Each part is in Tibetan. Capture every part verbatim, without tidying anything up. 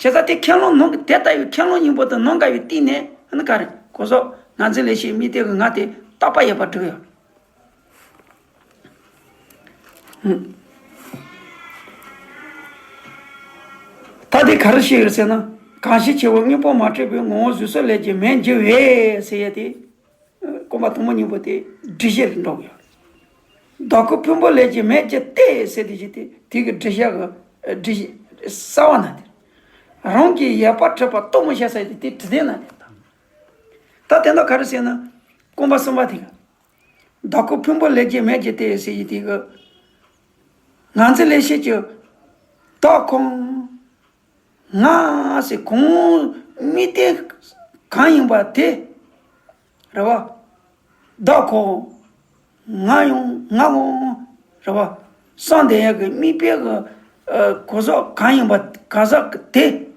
བྱས་ཙང་དེ་ཁས་བླངས་ནང་དེ་ལྟ་བུའི་ཁས་བླངས་སྙིང་པོ་དང་ནང་འགལ་བའི་སྟེང་ནས་ཨ་ནི་ག་རེ་གོ་སོགས་ངར་འཛིན་ལས་བྱེད་དམིགས་གཏད་ཀྱི་ངར་དེ་རྟག་པ་ཡོད་པར་གྲུབ་ཡོད། ད་དེ་ག་རེ་བཤད་ཡོད་ཟེར་ན། གང་ཞིག་ཆེ་བོ་དངོས་པོ་མ་འཕྲད་པའི་ངོ་བོ་གཟུགས་སོགས་ལས་ཀྱི་མེད་འགྱུར་བས་ཟེར་ཡས་དེ། རྐང་པ་དང་པོ་གཉིས་པོ་དེ་འགྲེལ་བཤད་ལ་འགྲོ་གི་ཡོད། བདག་ཁོ་ཕུང་པོ་ལས་ཀྱི་མེད་ཀྱི་སྟེ་ཟེར་དེ་ཅི་སྟེ་དེ་གི་འགྲེལ་བཤད་གི་འགྲེལ་བཤད་གསར་བ་ན་དེ། རང་གི་ཡོད་པ་འཕྲད་པ་རྟོགས་མི་བྱ་ཟེར་དེ་དེ་འགྲེལ་བཤད་ན་དེ་དང་། ད་དེ་འདྲ་ག་རེ་ཟེར་ན། རྐང་པ་གསུམ་པ་དེ་གི། བདག་ཁོ་ཕུང་པོ་ལས་ཀྱི་མེད་ཀྱི་སྟེ་ཟེར་གྱི་དེ་གི། ངར་འཛིན་ལས་བྱེད་ཀྱི་བདག་ཁོ་ང་ཟེར་གང་དམིགས་རྟེན་གང་ཡིན་པ་དེ་རེད་བ། བདག་ཁོ་ང་ཡང་ང་ངོ་རེད་བ། གསུམ་དེ་ཡང་གི་དམིགས་པའི་གི་གོ་ཟག་གང་ཡིན་པ་ག་ཟག་གི་དེ།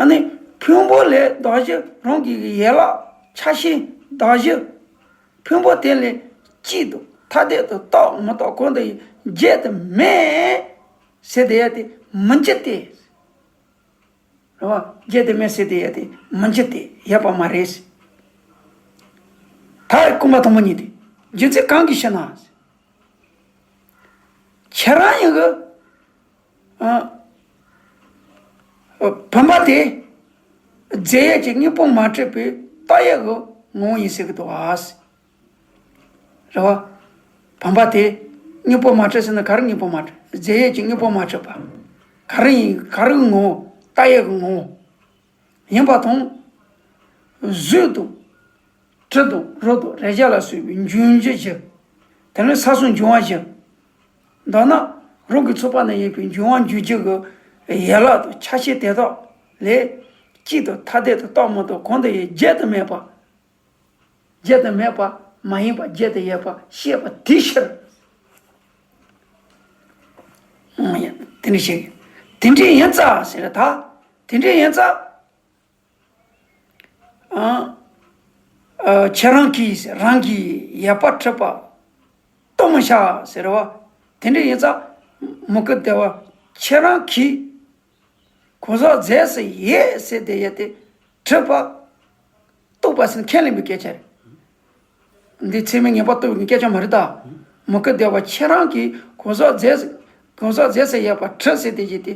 ཨ་ནི་ཕུང་པོ་ལས་གདགས་གཞི་རང་གི་ཡན་ལག་ཆ་ཤས་གདགས་གཞི། ཕུང་པོ་དེ་ལས་གཅིག་ཏུ་ཐ་དད་དུ་རྟོགས་མི་རྟོགས་གང་དུ་ཡང་བརྗོད་དུ་མེད་ཟེར་དེ་ཡ་དེ་མི་འགྱུར་ཏེ། རེད་བ། བརྗོད་དུ་མེད་ཟེར་དེ་ཡ་དེ་མི་འགྱུར་ཏེ་ཡོད་པ་མ་རེད། ད་རྐང་པ་དང་པོ་གཉིས་དེ་རྒྱུ་མཚན་གང་གིས་ཤེས་ན། ཁྱེད་རང་ཡིན་གི། ཨ། བུམ་པ་དེ། རྫས་ཡོད་ཀྱི་དངོས་པོ་མ་འཕྲད་པའི་རྟགས་ཡོད་ཀྱི་ངོ་བོ་ཡིན་ཟེར་གི་འདུག་ཨ། རེད་བ། བུམ་པ་དེ། དངོས་པོ་མ་འཕྲད་ཟེར་ན་ག་རེ་དངོས་པོ་མ་འཕྲད། རྫས་ཡོད་ཀྱི་དངོས་པོ་མ་འཕྲད་པ། ག་རེ་ཡིན་ག་རེ་གི་ངོ་བོ། རྟགས་ཡོད་ཀྱི་ངོ་བོ། ཡིན་པ་དང་། གཟུགས་དང་། དྲི་དང་རོ་དང་རེག་བྱ་ལ་སོགས་པའི་འབྱུང་འགྱུར་བཞི། དེ་ནས་ས་སོགས་འབྱུང་བ་བཞི། མདོར་ན་རང་གི་ཚོགས་པ་ན་ཡོད་པའི་འབྱུང་བ་འབྱུང་འགྱུར་གྱི་ཡན་ལག་དང་ཆ་ཤས་དེ་དག་ལས་གཅིག་ཏུ་ཐ་དད་དུ་རྟོགས་མི་རྟོགས་གང་དུ་ཡང་བརྗོད་དུ་མེད་པ། བརྗོད་དུ་མེད་པ་མ་ཡིན་པ་བརྗོད་དུ་ཡོད་པ་ཤེས་པ་དེའི་ཕྱིར། ཨང་ཡ། དེ་འདྲ་ཞིག་དེ་འདྲ་ཡིན་ཙང་ཟེར་ད། དེ་འདྲ་ཡིན་ཙང་། ཨ། ཨ། ཁྱེད་རང་གིས་རང་གི་ཡོད་པ་འཕྲད་པ་རྟོགས་མི་བྱ་ཟེར་བ། དེ་འདྲ་ཡིན་ཙང་མུ་གེ་བདེ་བ་ཁྱེད་རང་གིས་གང་ཟག་རྫས་སུ་ཡོད་ཟེར་དེ་ཡོད་དེ་འཕྲད་པ་རྟོགས་པ་ཟེར་ཁས་ལེན་པའི་སྐད་ཆ་རེད། འདི་ཚད་མས་ངེས་པར་རྟོགས་པའི་སྐད་ཆ་མ་རེད་ད། མུ་གེ་བདེ་བ་ཁྱེད་རང་གིས་གང་ཟག་རྫས་གང་ཟག་རྫས་སུ་ཡོད་པ་འཕྲད་ཟེར་དེ་ཡོད་དེ།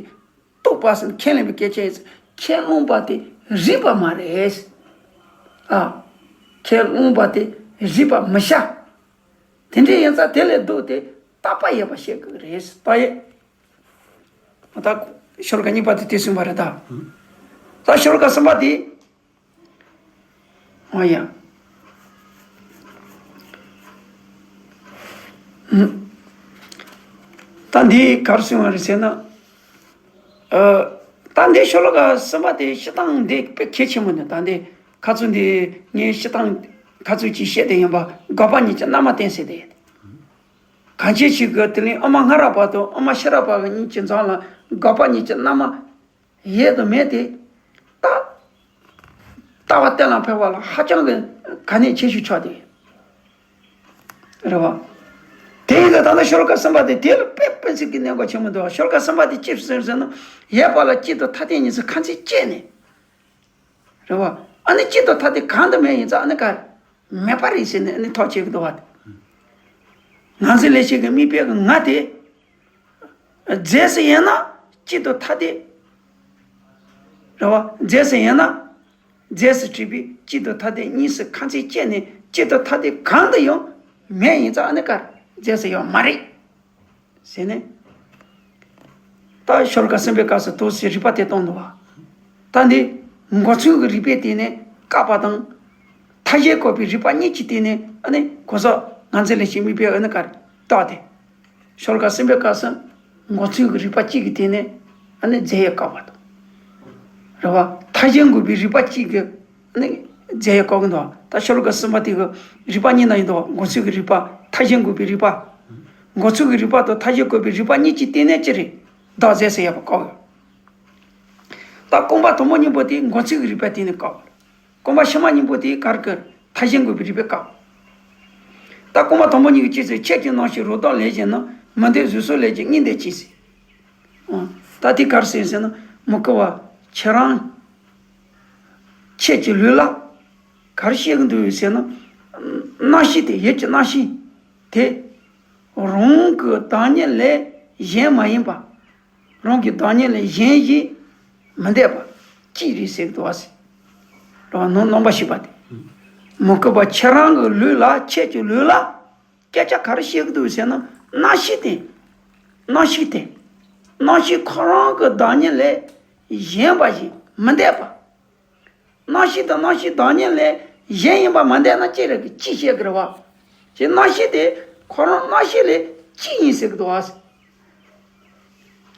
རྟོགས་པ་ཟེར་ཁས་ལེན་པའི་སྐད་ཆ་ཡིན་ཙང་ཁས་བླངས་པ་དེ་རིགས་པ་མ་རེད། ཨ། ཁས་བླངས་པ་དེ་རིགས་པ་མི་བྱ། དེ་འདྲ་ཡིན་ཙང་དེ་ལས་ལྡོག་སྟེ་རྟག་པ་ཡོད་པ་བཤད་དགོས་རེད་ཟེར་ད་ཡོད། ད་ཤོ་ལོ་ཀ་གཉིས་པ་དེ་དེ་གསུངས་པ་རེད་ད། ད་ཤོ་ལོ་ཀ་གསུམ་པ་དེ། ཨོ་ཡ། ད་འདི་ག་རེ་གསུངས་པ་རེད་ཟེར་ན། ཨ། ད་འདི་ཤོ་ལོ་ཀ་གསུམ་པ་དེ་སྤྱིར་བཏང་འདི་དཔེ་གལ་ཆེན་པོ་འདུག་ད་འདི་ཁ་ཚུ་འདི་ངས་སྤྱིར་བཏང་ཁ་ཚུ་ཅིག་བཤད་དེ་ཡིན་པ་དགག་པ་གཉིས་ཀྱི་རྣམ་པ་བསྟན་ཟེར་ཏེ། གང་ཅི་ཞིག་གི་དེ་ལས་དབུ་མ་སྔ་རབས་པ་དང་དབུ་མ་ཕྱི་རབས་པ་གཉིས་ཀྱི་མཚམས་ལ་དགག་པ་གཉིས་ཀྱི་རྣམ་པ། ཡོད་དང་མེད་དེ། ལྟ། ལྟ་བ་གཏན་ལ་ཕབ་པ་ལ་ཧ་ཅང་གི་གལ་གནད་ཆེ་ཤོས་ཆགས་ཏེ། རེད་བ། དེ་ཡིན་ད་ད་ལྟ་ཤོ་ལོ་ཀ་གསུམ་པ་དེ་དེ་ལ་དཔེ་དཔེ་ཚིག་གི་གནད་འགག་ཆེན་མོ་འདུག་ཤོ་ལོ་ཀ་གསུམ་པ་དེ་ཅི་ཟེར་ཟེར་ན། ཡོད་པ་ལ་གཅིག་ཏུ་ཐ་དད་གཉིས་སུ་ཁ་འཛིན་བཅད་ནས། རེད་བ། ཨ་ནི་གཅིག་ཏུ་ཐ་དད་གང་དུ་མེད་ཡིན་ཙང་ཨ་ནི་ག་རེ། མེད་པ་རེད་ཟེར་ནས་ཨ་ནི་ཐག་བཅད་ཀྱི་འདུག་བ། ངར་འཛིན་ལས་བྱེད་ཀྱི་དམིགས་པའི་གི་ང་དེ། རྫས་སུ་ཡོད་ན་གཅིག་ཏུ་ཐ་དད། རེད་བ། རྫས་སུ་ཡོད་ན། རྫས་སུ་གྲུབ་པའི་གཅིག་ཏུ་ཐ་དད་གཉིས་སུ་ཁ་འཛིན་བཅད་ནས་གཅིག་ཏུ་ཐ་དད་གང་དུ་ཡང་མེད་ཡིན་ཙང་ཨ་ནི་ག་རེ་རྫས་སུ་ཡོད་མ་རེད། ཟེར་ནས། ད་ཤོ་ལོ་ཀ་གསུམ་པའི་སྐབས་སུ་དོ་ཟེར་རིགས་པ་དེ་བཏང་འདུག་བ། ད་འདི་མགོ་མཚུངས་ཀྱི་རིགས་པས་བསྟན་ནས་བཀག་པ་དང་། ཐ་ཞལ་བཀོད་པའི་རིགས་པ་གཉིས་ཀྱིས་བསྟན་ནས་ཨ་ནི་གང་ཟག་ངར་འཛིན་ལས་བྱེད་དམིགས་པའི་ཨ་ནི་ག་རེ་བཏགས་ཏེ། ཤོ་ལོ་ཀ་གསུམ་པའི་སྐབས་སུ་མགོ་མཚུངས་ཀྱི་རིགས་པ་གཅིག་གིས་བསྟན་ནས་ཨ་ནི་རྫས་ཡོད་བཀག་པ་དང་། རེད་བ། ཐ་ཞལ་འགོད་པའི་རིགས་པ་གཅིག་གིས། ནི། རྫས་ཡོད་བཀག་གི་འདུག་ད་ཤོ་ལོ་ཀ་གསུམ་པ་དེ་གི་རིགས་པ་གཉིས་ན་ཡིན་འདུག་མགོ་མཚུངས་ཀྱི་རིགས་པ། ཐ་ཞལ་འགོད་པའི་རིགས་པ། མགོ་མཚུངས་ཀྱི་རིགས་པ་དང་ཐ་ཞལ་འགོད་པའི་རིགས་པ་གཉིས་ཀྱི་སྟེང་ནས་ཅི་རེད། བདག་རྫས་སུ་ཡོད་པ་བཀག་ཡོད། ད་རྐང་པ་དང་པོ་གཉིས་པོ་དེ་མགོ་མཚུངས་ཀྱི་རིགས་པའི་སྟེང་ནས་བཀག་རྐང་པ་ཕྱི་མ་གཉིས་པོ་དེ་ག་རེ་བཀག་ཐ་ཞལ་འགོད་པའི་རིགས་པས་བཀག་ད་རྐང་པ་དང་པོ་གཉིས་ཀྱི་ཅི་ཟེར། ཁྱེད་ཀྱི་རྣམ་ཤེས་རོ་བདག་ལས་གཞན་ན་མི་འདོད་གཟུགས་སོགས་ལས་ཀྱི་གཉིས་འདོད་ཅི་ཟེར། ཨང་། ད་ ད་དེ་ག་རེ་ཟེར་ཟེར་ན། མི་ཁུ་བ་ཁྱེད་རང་ཁྱེད་ཀྱི་ལུས་ལ་ག་རེ་བཤད་ཀྱི་འདུག་ཟེར་ན། རྣམ་ཤེས་དེ། ཡིད་ཀྱི་རྣམ་ཤེས་དེ་རང་གི་བདག་ཉིད་ལས་གཞན་མ་ཡིན་པ། རང་གི་བདག་ཉིད་ལས་གཞན་ཞིག་མི་འདས་པ་གཅིག་རེད་ཟེར་གྱི་འདུག་ཟེར། རེད་བ། ནང་རྣམ་པར་ཤེས་པ་དེ། མི་ཁུ་བ་ཁྱེད་རང་གི་ལུས་ལ། ཁྱེད་ཀྱི་ལུས་ལ་སྐད་ཆ་ག་རེ་བཤད་ཀྱི་འདུག་ཟེར་ན། རྣམ་ཤེས་དེ། རྣམ་ཤེས་དེ། རྣམ་ཤེས་ཁོ་རང་གི་བདག་ཉིད་ལས་གཞན་པ་ཞིག་མི་འདས་པ། རྣམ་ཤེས་དེ་རྣམ་ཤེས་བདག་ཉིད་ལས་གཞན་ཡིན་པ་མ་འདས་ན་ཅི་རེད་གི། ཅི་བཤད་གི་རེད་བ། ཅེས་རྣམ་ཤེས་དེ་ཁོ་རང་རྣམ་ཤེས་ལས་གཅིག་ཡིན་ཟེར་གི་འདུག་ཨ།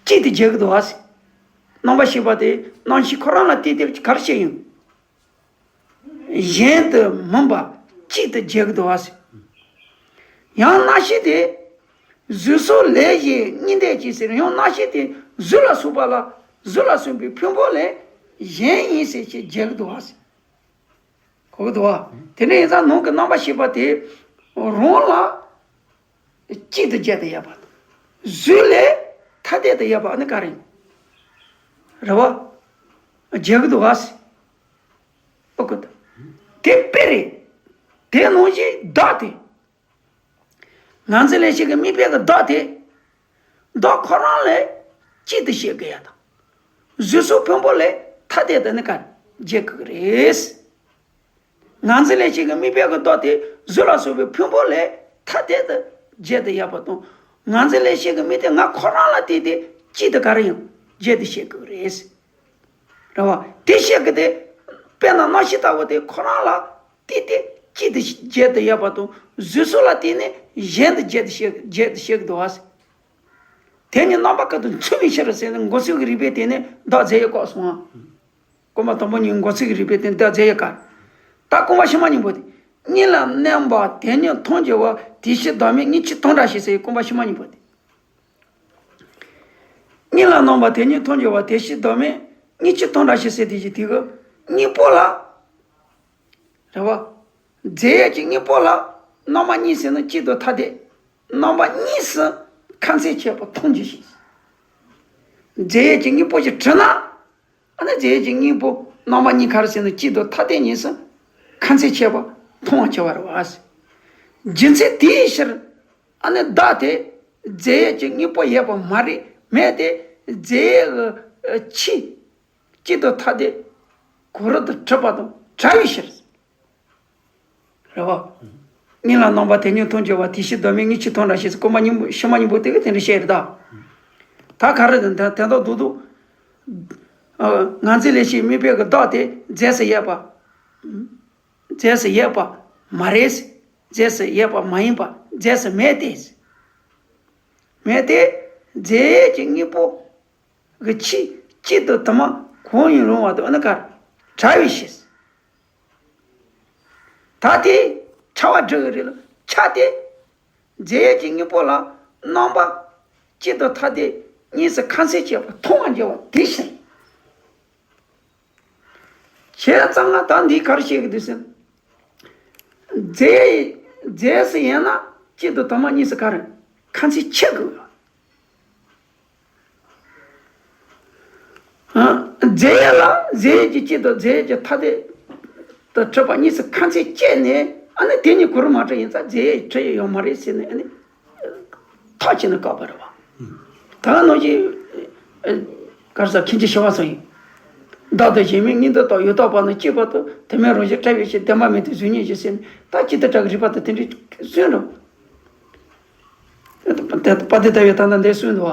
གཅིག་ཏུ་འགྱུར་གི་འདུག་ཨ། རྣམ་པར་ཤེས་པ་དེ་རྣམ་ཤེས་ཁོ་རང་ལ་བལྟས་ཏེ་ག་རེ་བཤད་ཡིན། གཞན་དུ་མིན་པ་གཅིག་ཏུ་འགྱུར་གི་འདུག་ཨ། ཡང་རྣམ་ཤེས་དེ། གཟུགས་སོགས་ལས་གཞན་གཉིས་འདས་ཀྱི་ཟེར། ཡང་རྣམ་ཤེས་དེ་གཟུགས་ལ་སོགས་པ་ལ། གཟུགས་ལ་སོགས་པའི་ཕུང་པོ་ལས་གཞན་ཡིན་ཟེར་ཞེས་འགྱུར་གྱི་འདུག་བ་ཟེར། གོ་གི་འདུག་བ། དེ་འདྲ་ཡིན་ཙང་ནང་གི་རྣམ་པར་ཤེས་པ་དེ་རང་ལ་གཅིག་ཏུ་བྱས་ཏེ་ཡོད་པ་དང་། གཟུགས་ལས་ཐ་དད་དུ་ཡོད་པ་ནི་ག་རེ་ཡིན། རེད་བ། འགྱུར་གྱི་འདུག་བ་ཟེར། ཨོ་ཀོ་ད། དེ་དཔེ་རེད། དེ་ནང་བཞིན་བདག་དེ། ངར་འཛིན་ལས་བྱེད་ཀྱི་དམིགས་པའི་གི་བདག་དེ། བདག་ཁོ་རང་ལས་གཅིག་ཏུ་བཤད་དགོས་ཡ་དང་། གཟུགས་སོགས་ཕུང་པོ་ལས་ཐ་དད་དུ་ནི་ག་རེ་བྱེད་དགོས་ཀྱི་རེད། ངར་འཛིན་ལས་བྱེད་ཀྱི་དམིགས་པའི་གི་བདག་དེ་གཟུགས་ལ་སོགས་པའི་ཕུང་པོ་ལས་ཐ་དད་དུ་བྱེད་དུ་ཡོད་པ་དང་། ངར་འཛིན་ལས་བྱེད་ཀྱི་དམིགས་དེ་ང་ཁོ་རང་ལ་བལྟས་ཏེ་གཅིག་ཏུ་ག་རེ་ཡང་བྱེད་དུ་བཤད་དགོས་ཀྱི་རེད། རེད་བ། དེ་བཤད་ཀྱི་དེ། དཔེར་ན་རྣམ་ཤེས་ལྟ་བུ་དེ་ཁོ་རང་ལ་བལྟས་ཏེ་གཅིག་ཏུ་བྱེད་དུ་ཡོད་པ་དང་། གཟུགས་སོགས་ལ་བལྟས་ནས་གཞན་དུ་བྱེད་དུ་བཤད་བྱེད་དུ་བཤད་ཀྱི་འདུག་བ། དེ་ནི་རྣམ་པ་ཀུན་ཏུ་མཚུངས་པའི་ཕྱིར་ཟེར་ནས་མགོ་ཚོས་ཀྱི་རིགས་པས་དེ་ནི་བདག་རྫས་ཡོད་བཀག་སོང་ང་། རྐང་པ་དང་པོ་གཉིས་མགོ་ཚོས་ཀྱི་རིགས་པས་དེ་ནི་བདག་རྫས་ཡོད་བཀག། ད་རྐང་པ་ཕྱི་མ་གཉིས་པོ་དེ། གཉིད་ལ་མནན་པ་དེ་ཉིད་མཐོང་བྱེད་པ། དེ་ཕྱིར་བདག་མེད་གཉིད་ཕྱིར་མཐོང་འདྲ་ཞིག་ཟེར་བའི་རྐང་པ་ཕྱི་མ་གཉིས་པོ་དེ། གཉིད་ལ་མནན་པ་དེ་ཉིད་མཐོང་བྱེད་པ། དེ་ཕྱིར་བདག་མེད་གཉིད་ཕྱིར་མཐོང་འདྲ་ཞིག་ཟེར་དེ་བཞིན་དེ་གི་གཉིད་པོ་ལ། རེད་བ། རྫས་ཡོད་ཀྱི་གཉིད་པོ་ལ་རྣམ་པ་གཉིས་ཟེར་ན་གཅིག་ཏུ་ཐ་དད། རྣམ་པ་གཉིས་སུ་ཁ་མཚར་ཆེ་བ་མཐོང་རྒྱུ་ཞིག། རྫས་ཡོད་ཀྱི་གཉིད་པོ་ཞིག་གྲུབ་ན། ཨ་ནི་རྫས་ཡོད་ཀྱི་གཉིད་པོ་རྣམ་པ་གཉིས་ག་རེ་ཟེར་ན་གཅིག་ཏུ་ཐ་དད་གཉིས་སུ་ཁ་མཚར་ཆེ་བ་མཐོང་བ་ཆེ་བ་རེད་བ། རྒྱུ་མཚན་དེའི་ཕྱིར། ཨ་ནི་བདག་དེ་རྫས་ཡོད་ཀྱི་གཉིད་པོ་ཡོད་པ་མ་རེད། མེད་དེ། རྫས་ཡོད་ཀྱི་ཆོས་གཅིག་ཏུ་ཐ་དད་གོ་རིམ་དུ་གྲུབ་པ་དང་བྲལ་བའི་ཕྱིར། རེད་བ། གཉིད་ལ་མནན་པ་དེ་ཉིད་མཐོང་བྱེད་པ། དེ་ཕྱིར་བདག་མེད་གཉིད་ཕྱིར་མཐོང་འདྲ་ཞིག་རྐང་པ་གཉིས་པོ་ཕྱི་མ་གཉིས་པོ་དེ་གིས་དེ་འདྲ་བཤད་རེད་ད། ད་ག་རེ་དང་དེ་དེ་དག་རྡོག་རྡོག་ངར་འཛིན་ལས་བྱེད་དམིགས་པའི་གི་བདག་དེ་རྫས་སུ་ཡོད་པ། རྫས་སུ་ཡོད་པ་མ་རེད། རྫས་སུ་ཡོད་པ་མ་ཡིན་པ། རྫས་སུ་མེད་དེ། མེད་དེ། རྫས་ཡོད་ཀྱི་གཉིད་པོ་གི་ཆོས་གཅིག་ཏུ་དུ་མ་གང་ཡིན་རུང་བ་དང་ཨ་ནི་ག་རེ་བྲལ་བའི་ཕྱིར། ད་དེ་ཕྲ་བ་འགྲིག་གི་རེད་ལ། ཆ་དེ་རྫས་ཡོད་ཀྱི་གཉིད་པོ་ལ་རྣམ་པ་གཅིག་ཏུ་ཐ་དད་གཉིས་སུ་ཁ་མཚར་ཆེ་བ་མཐོང་བར་འགྱུར་བ་དེ་བཞིན། བྱས་ཙང་ང་ད་འདི་ག་རེ་བཤད་ཀྱི་འདུག་ཟེར་ན། རྫས་རྫས་སུ་ཡིན་ན་གཅིག་ཏུ་དུ་མ་གཉིས་སུ་ག་རེ་ཁ་མཚར་ཆེ་དགོས། རྫས་ཡོད་ལ་རྫས་ཡོད་ཀྱི་གཅིག་ཏུ་རྫས་ཡོད་ཀྱི་ཐ་དད་དུ་གྲུབ་པ་གཉིས་སུ་ཁ་མཚར་སྐྱེས་ནས། ཨ་ནི་དེ་གཉིས་གོ་རིམ་མ་གྲུབ་ཡིན་ཙང་རྫས་ཡོད་གྲུབ་ཡོད་ཡོད་མ་རེད་ཟེར་ནས། ཨ་ནི་ཐག་བཅད་ནས་བཀག་པ་རེད་བ། ད་ག་ནང་བཞིན་ག་རེ་ཟ། མཁན་ཆེན་ཞི་བ་འཚོ་ཡིས། བདག་ཏུ་ཞེན་མེད་གཉིས་འདུ་ལྟར། ཡོད་དག་པ་ན་གཅིག་པར་ཐལ། དེ་མེད་རང་བཞིན་བྲལ་བའི་ཕྱིར། བདེན་པ་མེད་དེ་གཟུགས་བརྙན་བཞིན་ཟེར་ནས། ད་ཅི་ལྟར་བྲལ་གྱི་རིགས་པ་དང་དེ་འདྲའི་གསུངས་འགྲོ། དཔལ་ལྡན་ཟླ་བའི་ད་ལྟ་འདི་གསུངས་འདུག་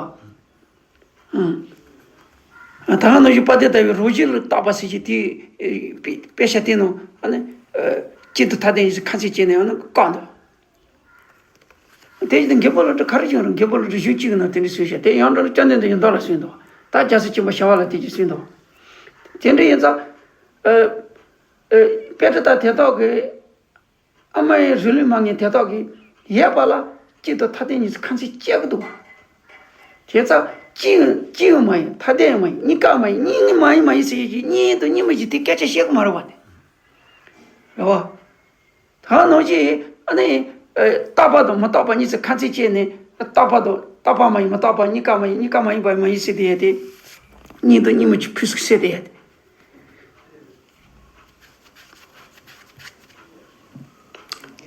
བ། ད་ག་ནང་བཞིན་དཔལ་ལྡན་ཟླ་བའི་རང་བཞིན་ལ་བརྟག་པ་ཟེར་གྱི་དེ་དཔེ་ཆ་དེ་ནང་ཨ་ནི་གཅིག་ཏུ་ཐ་དད་ཡིན་ཟེར་ཁ་མཚར་སྐྱེས་ནས་ཨ་ནི་བཀག་འདུག་དེ་བཞིན་དུ་མགོན་པོ་བློ་གྲོས་ག་རེ་བྱུང་རུང་། མགོན་པོ་བློ་གྲོས་གཞུང་གཅིག་གི་ནང་དེ་འདྲ་གསུངས་ཤག་དེ་ཡང་འགྲོ་ལ་བཅོམ་ལྡན་འདས་ཀྱི་མདོ་ལ་གསུངས་འདུག་ད་རྒྱལ་སྲས་ཆེན་པོ་ཞི་བ་ལྷ་དེ་གྱིས་གསུངས་འདུག་དེ་འདྲ་ཡིན་ཙང་། ཨ་ཨ་དཔེ་ཁྲིད་དང་དེ་དག་གི། ཨ་མ་ཡི་རུ་ལུས་མ་ངེས་དེ་དག་གིས་ཡོད་པ་ལ་གཅིག་ཏུ་ཐ་དད་གཉིས་སུ་ཁ་མཚར་སྐྱེ་གི་འདུག་བྱས་ཙང་གཅིག་གཅིག་མ་ཡིན། ཐ་དད་མ་ཡིན། གཉིས་ཀ་མ་ཡིན། གཉིས་གཉིས་མ་ཡིན་མ་ཡིན་ཟེར་གྱི་གཉིས་ཡིན་དང་གཉིས་མིན་ཟེར་དེ་སྐད་ཆ་བཤད་གི་མ་རེད་བ་དེ། རེད་བ། ད་ནང་བཞིན་ཨ་ནི་རྟག་པ་དང་མི་རྟག་པ་གཉིས་སུ་ཁ་མཚར་སྐྱེས་ནས། རྟག་པ་དང་རྟག་པ་མ་ཡིན། མི་རྟག་པ། གཉིས་ཀ་མ་ཡིན། གཉིས་ཀ་མ་ཡིན་པ་མ་ཡིན་ཟེར་དེ་ཡོད་དེ། སྙིང་དང་སྙིང་མ་གཅིག་ཕུས་སུ་བསྲེས་ཏེ་ཡ།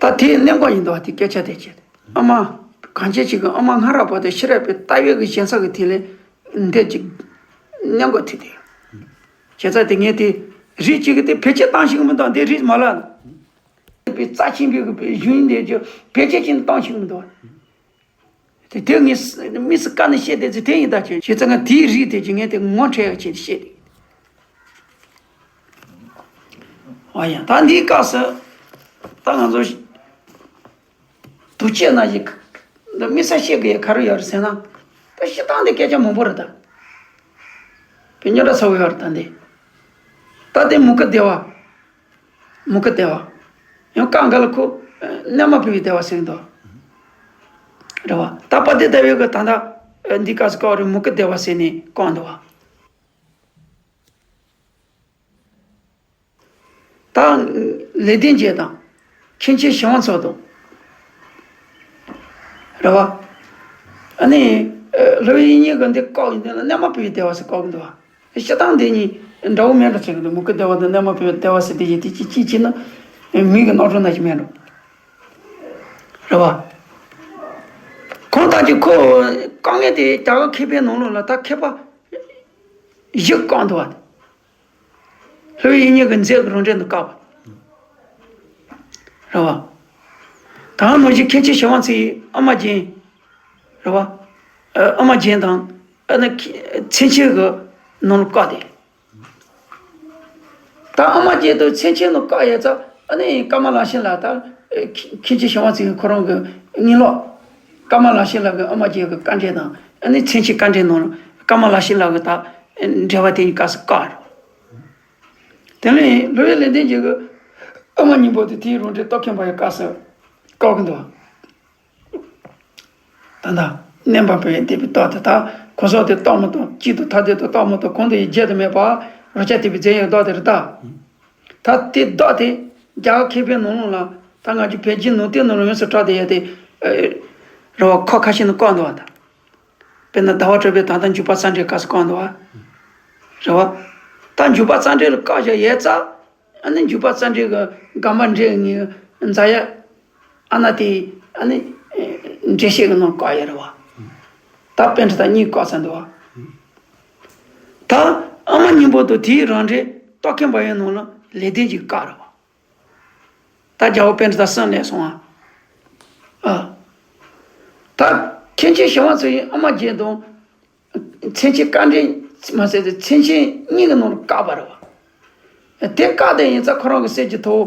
ད་དེའི་གནད་འགག་ཡིན་འདུག་བ། དེ་སྐད་ཆ་དེ་བྱས་ཏེ། ཨ་མ། གང་བྱས་ཅིག་གི་ཨ་མ་སྔ་རབས་པ་དང་ཤེས་རབ་པའི་ལྟ་བའི་གི་ཞེན་ས་གི་དེ་ལས་འདས་ཅིག་གནད་འགག་དེ་དེ། བྱས་ཙང་དེ་ངས་དེ་རིགས་གཅིག་གི་དེ་བེད་སྤྱོད་བཏང་ཤེས་གི་མི་འདུག་དེ་རིགས་མ་ལ། པའི་རྩ་ཆེན་པོའི་གི་གཞུང་འདི་ཅིག་བེད་སྤྱོད་ཅིག་བཏང་ཤེས་གི་མི་འདུག་དེ་དེ་ངས་དམིགས་སུ་བཀར་ནས་བཤད་བསྡད་ཚེ་དེ་ཡིན་ད་ཁྱོད་བྱས་ཙང་ང་དེའི་རིགས་དེ་ཅིག་ངས་དེ་ངོ་འཕྲད་ཡག་ཆེད་དུ་བཤད་དེ། ཨ་ཡ། ད་འདིའི་སྐབས་སུ་ད་ང་ཚོ་དུག་ཅན་ན་ཞིག་འདི་དམིགས་བསལ་བཤད་དགོས་ཡ་ག་རེ་ཡོད་རེད་ཟེར་ན། ད་སྤྱིར་བཏང་འདི་སྐད་ཆ་མང་པོ་རེད་ད། དཔེ་རྙོག་དྲ་ཚ་བོ་ཡོད་རེད་ད་འདི། ད་དེ་མུ་གེ་བདེ་བ། མུ་གེ་བདེ་བ། ཡང་སྐབས་འགའ་ལ་ཁོ་གནས་མ་བུ་ཡི་བདེ་བ་ཟེར་གྱི་འདུག་རེད་བ། ད་དཔལ་ལྡན་ཟླ་བའི་གི་ད་ལྟ་འདི་སྐབས་སུ་བཀག་རེད། མུ་གེ་བདེ་བ་ཟེར་ནས་བཀག་འདུག་བ། ད་ལེགས་ལྡན་འབྱེད་དང་། མཁན་ཆེན་ཞི་བ་འཚོ་དང་། རེད་བ། ཨ་ནི། སློབ་དཔོན་དབྱིག་གཉེན་གྱིས་འདི་བཀག་ཡིན་དེ་ལ་གནས་མ་བུ་ཡི་བདེ་བ་ཟེར་བཀག་འདུག་བ། སྤྱིར་བཏང་འདི་གཉིས་འདྲ་བོ་མེད་འགྲོ་བྱེད་ཀྱི་འདུག་མུ་གེ་བདེ་བ་དང་གནས་མ་བུ་ཡི་བདེ་བ་ཟེར་དེ་ཡི་དེ་གཅིག་གཅིག་བྱས་ན་མིང་གི་རྣམ་གྲངས་ནང་བཞིན་མེད་འགྲོ། རེད་བ། གང་ལྟར་གྱི་ཁོ་དཀའ་ངལ་དེ་རྒྱ་གར་མཁས་པའི་ནང་ལོགས་ལ་ད་མཁས་པ་བཞི་བཀག་འདུག་བ། སློབ་དཔོན་དབྱིག་གཉེན་གྱིས་མཛད་ཀྱི་རང་འགྲེལ་དུ་བཀག་པ། རེད་བ། ད་ནང་བཞིན་མཁན་ཆེན་ཞི་བ་འཚོའི་ཨ་མ་རྒྱན། རེད་བ། ཨ་མ་རྒྱན་དང་། ཨ་ནི་མཚན་ཆེན་གྱི་ནང་ལ་བཀག་སྟེ། ད་ཨ་མ་རྒྱན་དང་མཚན་ཆེན་ནང་བཀག་ཡོད་ཙང་ཨ་ནི་ཀ་མ་ལ་ཤཱི་ལ་ད་མཁན་ཆེན་ཞི་བ་འཚོའི་ཁོ་རང་གི་གཉིད་ལོག་ཀ་མ་ལ་ཤཱི་ལ་གི་ཨ་མ་རྒྱན་གྱི་དཀའ་འགྲེལ་དང་ཨ་ནི་མཚན་ཆེན་དཀའ་འགྲེལ་ནང་ལ་ཀ་མ་ལ་ཤཱི་ལ་གི་ད་འགྲེལ་པ་དེ་གཉིས་སྐབས་སུ་བཀག་རེད། དེ་ནས་སློབ་དཔོན་ལེགས་ལྡན་འབྱེད་ཀྱིས་ཨ་མ་སྙིང་པོ་དེ་དེའི་རང་འགྲེལ་རྟོག་གེ་འབར་བའི་སྐབས་སུ་བཀག་གི་འདུག་ད་ལྟ་གནས་མ་བུ་ཡི་བདེ་བའི་བདག་དེ་དག་གང་ཟག་དེ་རྟག་མ་གཏོགས་གཅིག་ཏུ་ཐ་དད་དུ་རྟག་མ་གཏོགས་གང་དུ་ཡང་བརྗོད་དུ་མེད་པ་རང་རྐྱ་དེ་བའི་རྫས་ཡོད་བདག་དེ་རེད་ད། ད་དེ་བདག་དེ་རྒྱ་གར་མཁས་པའི་ནང་ལོགས་ལ་ད་ང་ཚོ་བོད་བརྒྱུད་ནང་བསྟན་ནང་ལ་ཡོངས་སུ་གྲགས་བསྡད་ཡོད་དེ། རེད་བ། ཁ་ཁ་ཤས་ནས་བཀག་འདུག་བ་ད། དཔེར་ན་ཟླ་བ་གྲགས་པས་ད་ལྟ་འཇུག་པ་རྩ་འགྲེལ་སྐབས་སུ་བཀག་འདུག་བ། རེད་བ། ད་འཇུག་པ་རྩ་འགྲེལ་ལ་བཀག་བཞག་ཡོད་ཙང་། ཨ་ནི་འཇུག་པ་རྩ་འགྲེལ་གྱི་དགག་པ་འགྲེལ་ངེས་མཛད་ཡ། ཨ་ན་དེ་ཨ་ནི་འགྲེལ་བཤད་ཀྱི་ནང་བཀག་ཡོད་རེད་བ། ད་པཎྜི་ཏ་གཉིས་བཀག་ཚར་འདུག་བ། ད་ཨ་མ་སྙིང་པོ་དང་དེའི་རང་འགྲེལ་རྟོག་གེ་འབར་བའི་ནང་ལ་ལེགས་ལྡན་འབྱེད་བཀག་རེད་བ། ད་རྒྱལ་བ་པཎྜི་ཏ་གསུམ་ལས་སོང་ཨ། ཨ། ད་མཁན་ཆེན་ཞི་བ་འཚོ་ཡི་ཨ་མ་རྒྱན་དང་། མཚན་ཆེན་དཀའ་འགྲེལ་མ་ཟད་དེ་མཚན་ཆེན་གཉིས་ཀྱི་ནང་ལ་བཀག་པ་རེད་བ། དེ་བཀག་དེ་ཡིན་ཙང་ཁོ་རང་གི་གསེར་གྱི་ཐོ།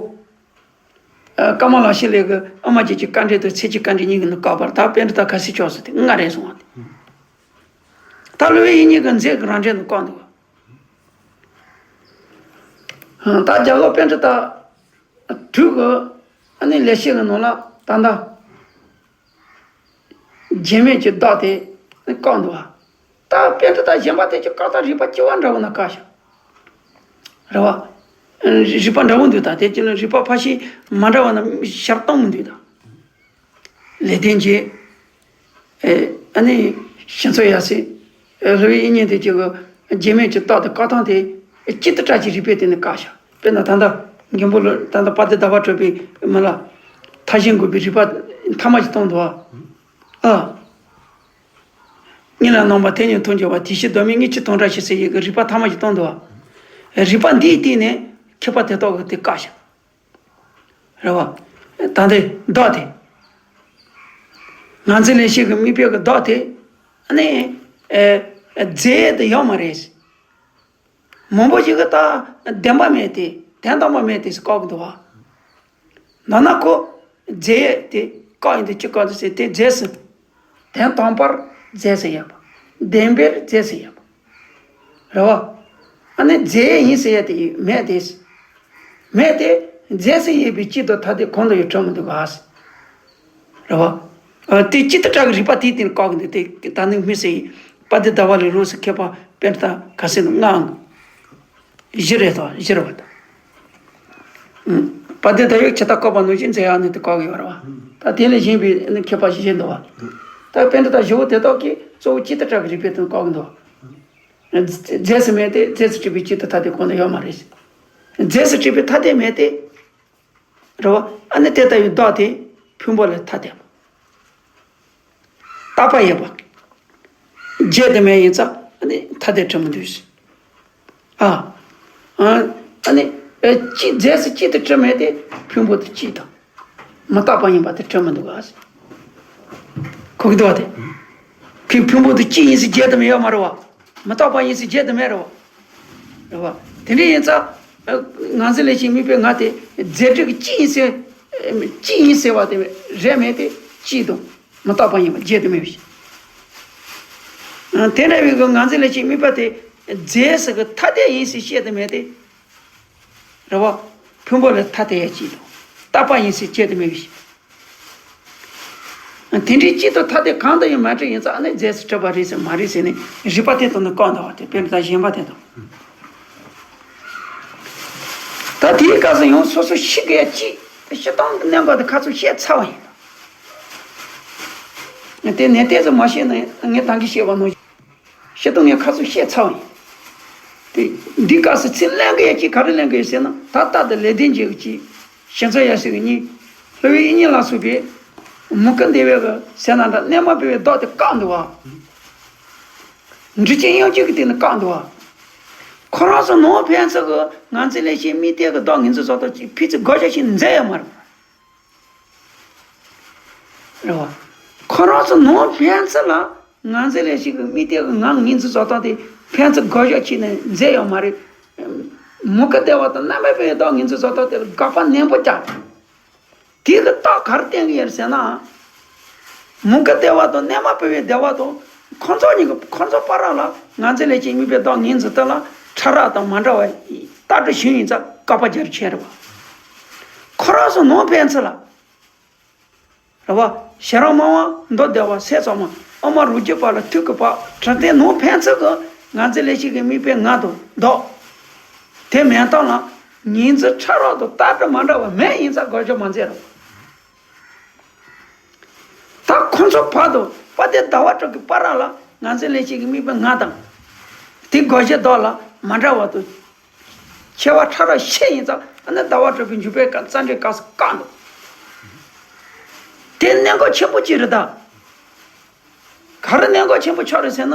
ཀ་མ་ལ་ཤཱི་ལའི་གི་ཨ་མ་རྒྱན་གྱི་དཀའ་འགྲེལ་དང་མཚན་ཆེན་དཀའ་འགྲེལ་གཉིས་ཀྱི་ནང་བཀག་པ་རེད། ད་པཎྜི་ཏ་ག་ཚོད་ཆགས་སོང་དེ་ལྔ་རེད་སོང་བ་དེ། ད་སློབ་དཔོན་དབྱིག་གཉེན་གྱིས་མཛད་ཀྱི་རང་འགྲེལ་ནང་བཀག་འདུག་བ། ད་རྒྱལ་བ་པཎྜི་ཏ་དྲུག་གི་ཨ་ནི་ལེགས་བཤད་ཀྱི་ནང་ལ་ད་ལྟ་རྒྱན་མེད་ཀྱི་བདག་དེ་བཀག་འདུག་བ། ད་པཎྜི་ཏ་གཞན་པ་དེ་ཚོ་བཀག་སྟངས་རིགས་པ་གཅིག་པ་འདྲ་བོ་ན་བཀག་ཤག་རེད་བ། རིགས་པ་འདྲ་བོ་འདུག་ད་དེ་ཚོ་ལ་རིགས་པ་ཕལ་ཆེར་མ་འདྲ་བ་ན་ཞལ་སྟོང་མི་འདུག་ད། ལེགས་ལྡན་འབྱེད། ཨ་ནི་ཞི་འཚོ་ཡབ་སྲས། སློབ་དཔོན་དབྱིག་གཉེན་དེ་གཅིག་གི་རྒྱན་མེད་ཀྱི་རྟགས་དེ་བཀག་སྟངས་དེ་གཅིག་ཏུ་བཀྲ་ཤིས་རིག་པའི་སྟེང་ནས་བཀག་བཞག་དཔེར་ན་ད་ལྟ་མགོན་པོ་ལ་ད་ལྟ་དཔལ་ལྡན་ཟླ་བ་གྲགས་པས་མི་ལ་མཐའ་གཞན་འགོག་པའི་རིག་པ་ཐ་མ་ཞིག་བསྟན་འདུག་ཨ། གཉིས་ལ་སྣང་བ་ཐེག་ཉིད་ཐོབ་འགྱུར་བ་དེ་ཕྱིར་གདོད་མའི་དངོས་གཞི་དོན་བྲལ་ཞིག་ཟེར་ཡི་གི་རིག་པ་ཐ་མ་ཞིག་བསྟན་འདུག་ཨ། རིག་པ་འདིའི་སྟེང་ནས་མཁས་པ་དེ་དག་གིས་དེ་བཀག་བཞག་རེད་བ། ད་འདི་བདག་དེ། ང་ཚོའི་ལེགས་བཤད་ཀྱི་དམིགས་པའི་གི་བདག་དེ། ཨ་ནི། ཨེ། རྫས་དེ་ཡོད་མ་རེད། མང་པོ་ཞིག་གིས་ད་བདེན་པ་མེད་དེ་དོན་དམ་པ་མེད་དེ་ཟེར་བཀག་གི་འདུག་བ། ན་ན་ཁོ། རྫས་དེ་བཀག་ཡིན་དུས་ཅི་བཀག་འདུག་ཟེར་དེ་རྫས་སུ། དོན་དམ་པར་རྫས་སུ་ཡོད་པ། བདེན་པར་རྫས་སུ་ཡོད་པ། རེད་བ། ཨ་ནི་རྫས་ཡིན་ཟེར་ཡ་དེ་མེད་དེ། མེད་དེ། རྫས་སུ་ཡོད་པའི་གཅིག་ཏུ་ཐ་དད་གང་དུ་ཡང་གྲུབ་མི་འདུག་ག་ཟེར། རེད་བ། ཨ། དེ་གཅིག་ཏུ་བཀྲ་གི་རིགས་པ་དེའི་སྟེང་བཀག་གི་འདུག་དེ་ད་ནི་དམིགས་བསལ་གྱི་དཔལ་ལྡན་ཟླ་བ་ལས་ལོགས་སུ་མཁས་པ་དཔེར་ན་ད་ག་ཟེར་ན་ལྔའམ། བཞི་རེད་དོ། བཞི་རེད་བ་ད། ཨུམ། དཔལ་ལྡན་ཟླ་བས་ཇི་ལྟར་བཀག་པ་ནང་བཞིན་མཛད་ཡང་ནི་དེ་བཀག་གི་ཡོད་རེད་བ། ད་དེ་ལས་གཞན་པའི་ནི་མཁས་པ་ཞིག་བཞེད་འདུག་བ། ད་དཔེར་ན་ད་བཞི་བོ་དེ་དག་གིས་གཙོ་བོ་གཅིག་ཏུ་བཀྲ་གི་རིགས་པའི་སྟེང་བཀག་གི་འདུག་བ། རྫས་སུ་མེད་དེ། རྫས་སུ་གྲུབ་པའི་གཅིག་ཏུ་ཐ་དད་གང་དུ་ཡོད་མ་རེད། རྫས་སུ་གྲུབ་པའི་ཐ་དད་མེད་དེ། རེད་བ། ཨ་ནི་དེ་ལྟ་བུའི་བདག་དེ་ཕུང་པོ་ལས་ཐ་དད་པ། རྟག་པ་ཡིན་པ། བརྗེད་དུ་མེད་ཡིན་ཙང་ཨ་ནི་ཐ་དད་གྲུབ་མི་འདུག་ཟེར། ཨ། ཨ་ནི་ཨེ་གཅིག་རྫས་སུ་གཅིག་ཏུ་གྲུབ་མེད་དེ། ཕུང་པོ་དེ་གཅིག་དང་མི་རྟག་པ་ཡིན་པ་དེ་གྲུབ་མི་འདུག་ག་ཟེར། གོ་གི་འདུག་བ་དེ། ཁོའི་ཕུང་པོ་དེ་གཅིག་ཡིན་ཟེར་བརྗེད་དུ་མེད་ཡོད་མ་རེད་བ། མི་རྟག་པ་ཡིན་ཟེར་བརྗེད་དུ་མེད་རེད་བ། རེད་བ། དེ་འདྲ་ཡིན་ཙང་། ཨ། ངང་ཚུལ་ལས་སྐྱེས་དམིགས་པའི་ངང་དེ་རྫས་སྒྲིབ་ཀྱི་གཅིག་ཡིན་ཟེར། གཅིག་ཡིན་ཟེར་བ་དེ་རེད་མེད་དེ། གཅིག་དང་མི་རྟག་པ་ཡིན་པ་བརྗེད་དུ་མེད་པ་ཞིག། ཨ། དེ་འདྲ་བའི་གི་ངང་ཚུལ་ལས་སྐྱེས་དམིགས་པ་དེ་རྫས་སུ་གི་ཐ་དད་ཡིན་ཟེར་བཤད་དུ་མེད་དེ། རེད་བ། ཕུང་པོ་ལས་ཐ་དད་ཡང་གཅིག་དང་རྟག་པ་ཡིན་ཟེར་བཤད་དུ་མེད་པ་ཞིག། དེ་འདྲའི་གཅིག་དང་ཐ་དད་གང་དུ་ཡང་མ་གྲུབ་ཡིན་ཙང་། ཨ་ནི་རྫས་སུ་གྲུབ་པ་རེད་ཟེར་མ་རེད་ཟེར་ནས་རིགས་པ་དེ་དང་ནི་བཀག་འདུག་བ། དེ་དཔེར་ན་ད་གཞན་པ་དེ་དང་། ད་དེའི་སྐབས་སུ་ཡང་སོ་སོ་ཤི་གི་ཡ་གཅིག་སྤྱིར་བཏང་གི་གནད་འགག་དེ་ཁ་ཚུར་བཤད་ཚར་བ་ཡིན། དེ་ནས་ཏོག་ཙམ་མ་བཤད་ན་ངས་ད་གིན་བཤད་པ་ནང་བཞིན། ཤེས་རྟོགས་ངས་ཁ་ཚུར་བཤད་ཚར་བ་ཡིན། དེ་འདི་སྐབས་སུ་ཚིག་ལེན་གི་ཡ་གཅིག་ག་རེ་ལེན་གི་ཡོད་ཟེར་ན། ད་ལྟ་དེ་ལེགས་ལྡན་འབྱེད་ཀྱི་གཅིག། ཞེ་འཚོ་ཡབ་སྲས་ཀྱི་གཉིས། སློབ་དཔོན་དབྱིག་གཉེན་ལ་སོགས་པས་མུ་གེ་བདེ་བའི་གི་ཟེར་ན་འདྲ། གནས་མ་སྤེལ་བའི་བདག་དེ་བཀག་འདུག་བ། འགྲུལ་བྱེད་དབྱིངས་སྐྱོད་ཀྱི་སྟེང་ནས་བཀག་འདུག་བ། ཁོ་རང་ཚོ་ནང་ཕན་ཚུན་གྱི་ངང་ཚུལ་ལས་སྐྱེས་དམིགས་གཏད་ཀྱི་བདག་ངོས་འཛིན་བཟོ་སྟངས་ཀྱི་ཕན་ཚུན་དགག་བཞག་བྱས་ནས་མཛད་ཡོད་མ་རེད། རེད་བ། ཁོ་རང་ཚོ་ནང་ཕན་ཚུན་ལ་ངང་ཚུལ་ལས་སྐྱེས་ཀྱི་དམིགས་གཏད་ཀྱི་ངང་ངོས་འཛིན་བཟོ་སྟངས་དེ་ཕན་ཚུན་དགག་བཞག་བྱས་ནས་མཛད་ཡོད་མ་རེད། མུ་གེ་བདེ་བ་དང་རྣམ་པར་སྤེལ་བའི་བདག་ངོས་འཛིན་བཟོ་སྟངས་དེ་ལ་དགག་པ་ནན་པོ་བརྒྱབ། དེ་གི་རྟགས་ག་རེ་བསྟན་གྱི་ཡོད་ཟེར་ན། མུ་གེ་བདེ་བ་དང་རྣལ་མ་སྤེལ་བའི་བདེ་བ་དང་། ཁོ་ཚོ་གཉིས་ཀྱི་ཁོ་ཚོ་བར་ལ་ངང་ཚུལ་ལས་སྐྱེས་དམིགས་པའི་བདག་ངོས་འཛིན་དེ་ལ་ཕྲ་རགས་དང་མ་འདྲ་བ་ལྟ་གྲུབ་བྱུང་ཡིན་ཙང་དགག་པ་རྒྱབ་ཕྱིན་རེད་བ། ཁོ་རང་ཚོ་ནང་ཕན་ཚུན་ལ། རེད་བ། ཤེས་རབ་སྨྲ་བ་མདོ་སྡེ་པ་སྲས་གཙང་མ། ཨ་མ་རོ་རྒྱུད་པ་ལ་ཐུགས་ཀྱི་བག་དྲིན་ལྡན་ནང་ཕན་ཚུན་གྱི་ངང་ཚུལ་ལས་སྐྱེས་ཀྱི་དམིགས་པའི་ངང་དང་བདག་དེ་མེད་སྟངས་ལ་ངོས་འཛིན་ཕྲ་རགས་དང་ལྟ་གྲུབ་མ་འདྲ་བ་མེད་ཡིན་ཙང་དགག་བཞག་མ་མཛད་རོགས། ད་ཁོ་ཚོ་བར་དུ་དཔལ་ལྡན་ཟླ་བ་གྲགས་ཀྱི་བར་ལ་ངང་ཚུལ་ལས་སྐྱེས་ཀྱི་དམིགས་པའི་ངང་དང་། དེ་དགག་བཞག་བདག་ལ་མ་འདྲ་བ་དང་། ཁྱད་པར་ཕྲ་རགས་ཤེས་ཡིན་ཙང་། ཨ་ནི་ཟླ་བ་གྲགས་པའི་འཇུག་པའི་སྐབས་རྩ་འགྲེལ་སྐབས་སུ་བཀག་འདུག་དེ་གནད་འགག་ཆེན་པོ་གཅིག་རེད་ད། ག་རེ་གནད་འགག་ཆེན་པོ་ཆགས་རེད་ཟེར་ན།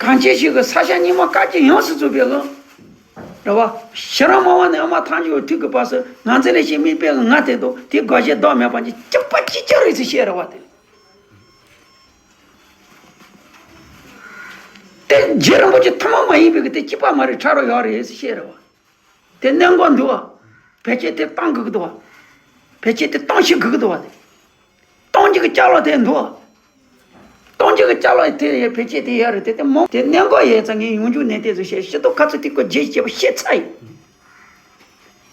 གང་ཅི་ཞིག་གི་ས་ཞ་གཉིས་མ་སྐབས་ཀྱི་ཡོངས་སུ་རྫོགས་པའི་ལམ། རེད་བ། ཤེས་རབ་སྨྲ་བ་ནས་ཨ་མ་ཐལ་འགྱུར་བའི་ཐུགས་ཀྱི་བབས་སུ་ངང་ཚུལ་ལས་སྐྱེས་དམིགས་པའི་ངང་དེ་དང་། དེའི་དགག་བཞག་བདག་མེད་པ་གཉིས་གཅིག་པ་གཅིག་རྐྱང་རེད་ཟེར་བཤད་རེད་བ་དེ། དེ་རྗེ་རིན་པོ་ཆེ་ཐུན་མོང་མ་ཡིན་པའི་གི་དེ་གཅིག་པ་མ་རེད། ཕྲ་རགས་ཡོད་རེད་ཟེར་བཤད་རེད་བ། དེ་གནད་འགག་འདུག་བ། ཕལ་ཆེར་དེ་གཏོང་དགོས་ཀྱི་འདུག་བ། ཕལ་ཆེར་དེ་གཏོང་ཤེས་དགོས་ཀྱི་འདུག་བ། གཏོང་རྒྱུ་གི་ཅ་ལག་དེ་འདུག་བ། གཏོང་རྒྱུ་གི་ཅ་ལག་དེ་ཡ་ཕལ་ཆེར་དེ་ཡོད་རེད། དེ་དེ་མོ་དེ་གནད་འགག་ཡོད་ཙང་ངས་ཡོང་རྒྱུ་ནས་དེ་ཚོ་བཤད། ཤེས་རྟོགས་ཁ་ཚུར་དེ་སྐོར་རྒྱས་ཀྱི་བཤད་ཚར་ཡིན།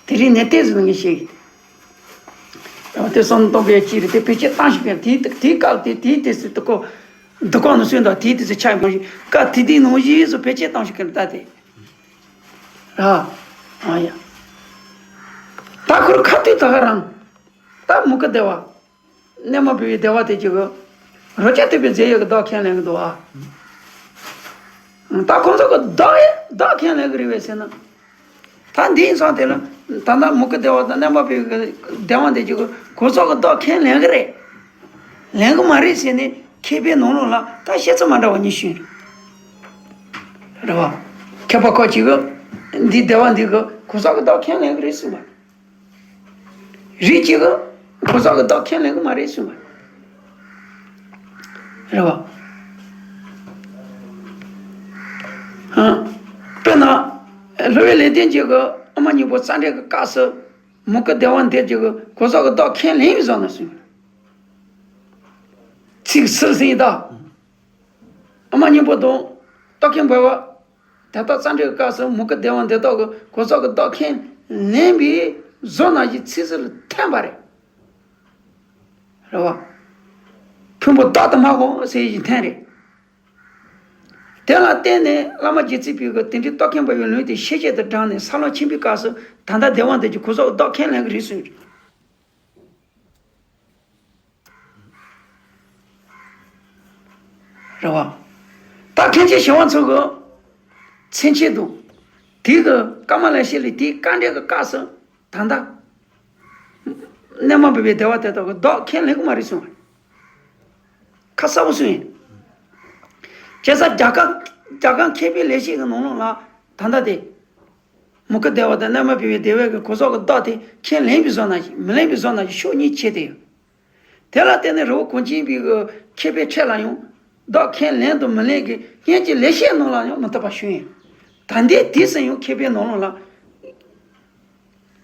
དེ་རིང་ནས་ཏོག་ཙམ་ངས་བཤད་ཀྱི། ཡང་དེ་བསམ་བློ་གཏོང་དགོས་ཀྱི་རེད། དེ་བེད་སྤྱོད་བཏང་ཞིག་གི་དེའི་དེའི་སྐབས་དེ་དེའི་དུས་སུ་དུ་ཀོ་འདུ་ཁང་ནང་སོན་དང་དེའི་དུས་སུ་ཆ་ཡོང་ཞིག་སྐབས་དེ་དེའི་ནང་བཞིན་སུ་བེད་སྤྱོད་བཏང་ཞིག་གི་ད་དེ་ར། ཨ་ཡ། ད་ཁོར་ཁ་ཐུག་ད་ག་རང་ད་མུ་གེ་བདེ་བ། རྣལ་མ་སྤེལ་བའི་བདེ་བ་དེ་གཅིག་གི་རོ་བརྒྱ་ཐེབས་པའི་རྫས་ཡོད་ཀྱི་བདག་ཁས་ལེན་གྱི་འདུག་ཨ། ད་ཁོང་ཚོ་གི་བདག་ཡོད་བདག་ཁས་ལེན་གྱི་རེད་བས་ཟེར་ན། ད་འདིའི་མཚམས་དེ་ལ་ད་ལྟ་མུ་གེ་བདེ་བ་དང་རྣལ་མ་སྤེལ་བའི་བདེ་བ་དེ་གཅིག་གི་ཁོང་ཚོ་གི་བདག་ཁས་ལེན་གྱི་རེད། ལེན་གྱི་མ་རེད་ཟེར་ནས་མཁས་པའི་ནང་ལོགས་ལ་ད་བཤད་ཚུལ་མ་འདྲ་བ་གཉིས་བྱུང་རེད། རེད་བ། མཁས་པ་ཁ་ཅིག་གིས་འདིའི་བདེ་བ་འདི་གི་ཁོང་ཚོ་གི་བདག་ཁས་ལེན་གྱི་རེད་གསུངས་པ། རིགས་གཅིག་གིས་ཁོ་ཚོ་གི་བདག་ཁས་ལེན་གྱི་མ་རེད་གསུངས་པ་རེད་བ། ཨ། དཔེར་ན། སློབ་དཔོན་ལེགས་ལྡན་འབྱེད་ཀྱི་ཨ་མ་སྙིང་པོ་རྩ་འགྲེལ་གྱི་སྐབས་སུ་མུ་གེ་བདེ་བ་འདི་གཅིག་གི་ཁོ་ཚོ་གི་བདག་ཁས་ལེན་པའི་བཟོ་ན་གསུངས། ཚིག་ཟུར་ཟིན་ད། ཨ་མ་སྙིང་པོ་དང་རྟོག་གེ་འབར་བ། དེ་དག་རྩ་འགྲེལ་གྱི་སྐབས་སུ་མུ་གེ་བདེ་བ་འདི་དག་གི་ཁོ་ཚོ་གི་བདག་ཁས་ལེན་པའི་བཟོ་ནང་བཞིན་ཚིག་ཟུར་ལ་འཐེན་པ་རེད། རེད་བ། ཕུང་པོ་བདག་ཏུ་མ་དགོངས་ཟེར་བཞིན་འཐེན་རེད། དེ་ལ་བརྟེན་ནས་བླ་མ་རྗེ་བཙུན་པས་དེ་འདྲའི་རྟོག་གེ་འབར་བའི་ལུང་དེ་ཤེས་བྱེད་དུ་བགྲངས་ནས་ས་ལམ་ཆེན་པོའི་སྐབས་སུ་ད་ལྟ་བདེ་བ་འདི་གཅིག་ཁོ་ཚོ་གི་བདག་ཁས་ལེན་གྱི་རེད་གསུངས། རེད་བ། ད་ ཐེག་ཆེན་ཞི་བ་འཚོ་གི་མཚན་ཆེད་དུ། དེ་གི་ཀ་མ་ལ་ཤཱི་ལའི་དེའི་བཀའ་འགྲེལ་གི་སྐབས་སུ། ད་ལྟ་གནས་མ་བུ་པའི་སྡེ་པ་དེ་དག་གིས་བདག་ཁས་ལེན་གི་མ་རེད་གསུངས། ཁ་གསལ་པོ་གསུངས་ཡིན། བྱས་ཙང་རྒྱ་གར་རྒྱ་གར་མཁས་པའི་ལེགས་བཤད་ཀྱི་ནང་ལོགས་ལ་ད་ལྟ་དེ། མུ་ཁ་སྡེ་པ་དང་གནས་མ་བུ་པའི་སྡེ་པ་གིས་གོ་ས་གི་བདག་དེ་ཁས་ལེན་པའི་བཟོ་ན་ཞིག་མི་ལེན་པའི་བཟོ་ན་ཞིག་ཕྱོགས་གཉིས་ཕྱེ་སྟེ་ཡོད། དེ་ལ་བརྟེན་ནས་རི་བོ་གངས་ཅན་པའི་གི་མཁས་པའི་ཁྲོད་ལ་ཡང་བདག་ཁས་ལེན་དང་མི་ལེན་གྱི་སྔོན་གྱི་ལེགས་བཤད་ནང་ལ་ཡང་མི་མཐུན་པ་བྱུང་ཡོད། ད་ལྟའི་དུས་སུ་ཡང་མཁས་པའི་ནང་ལོགས་ལ་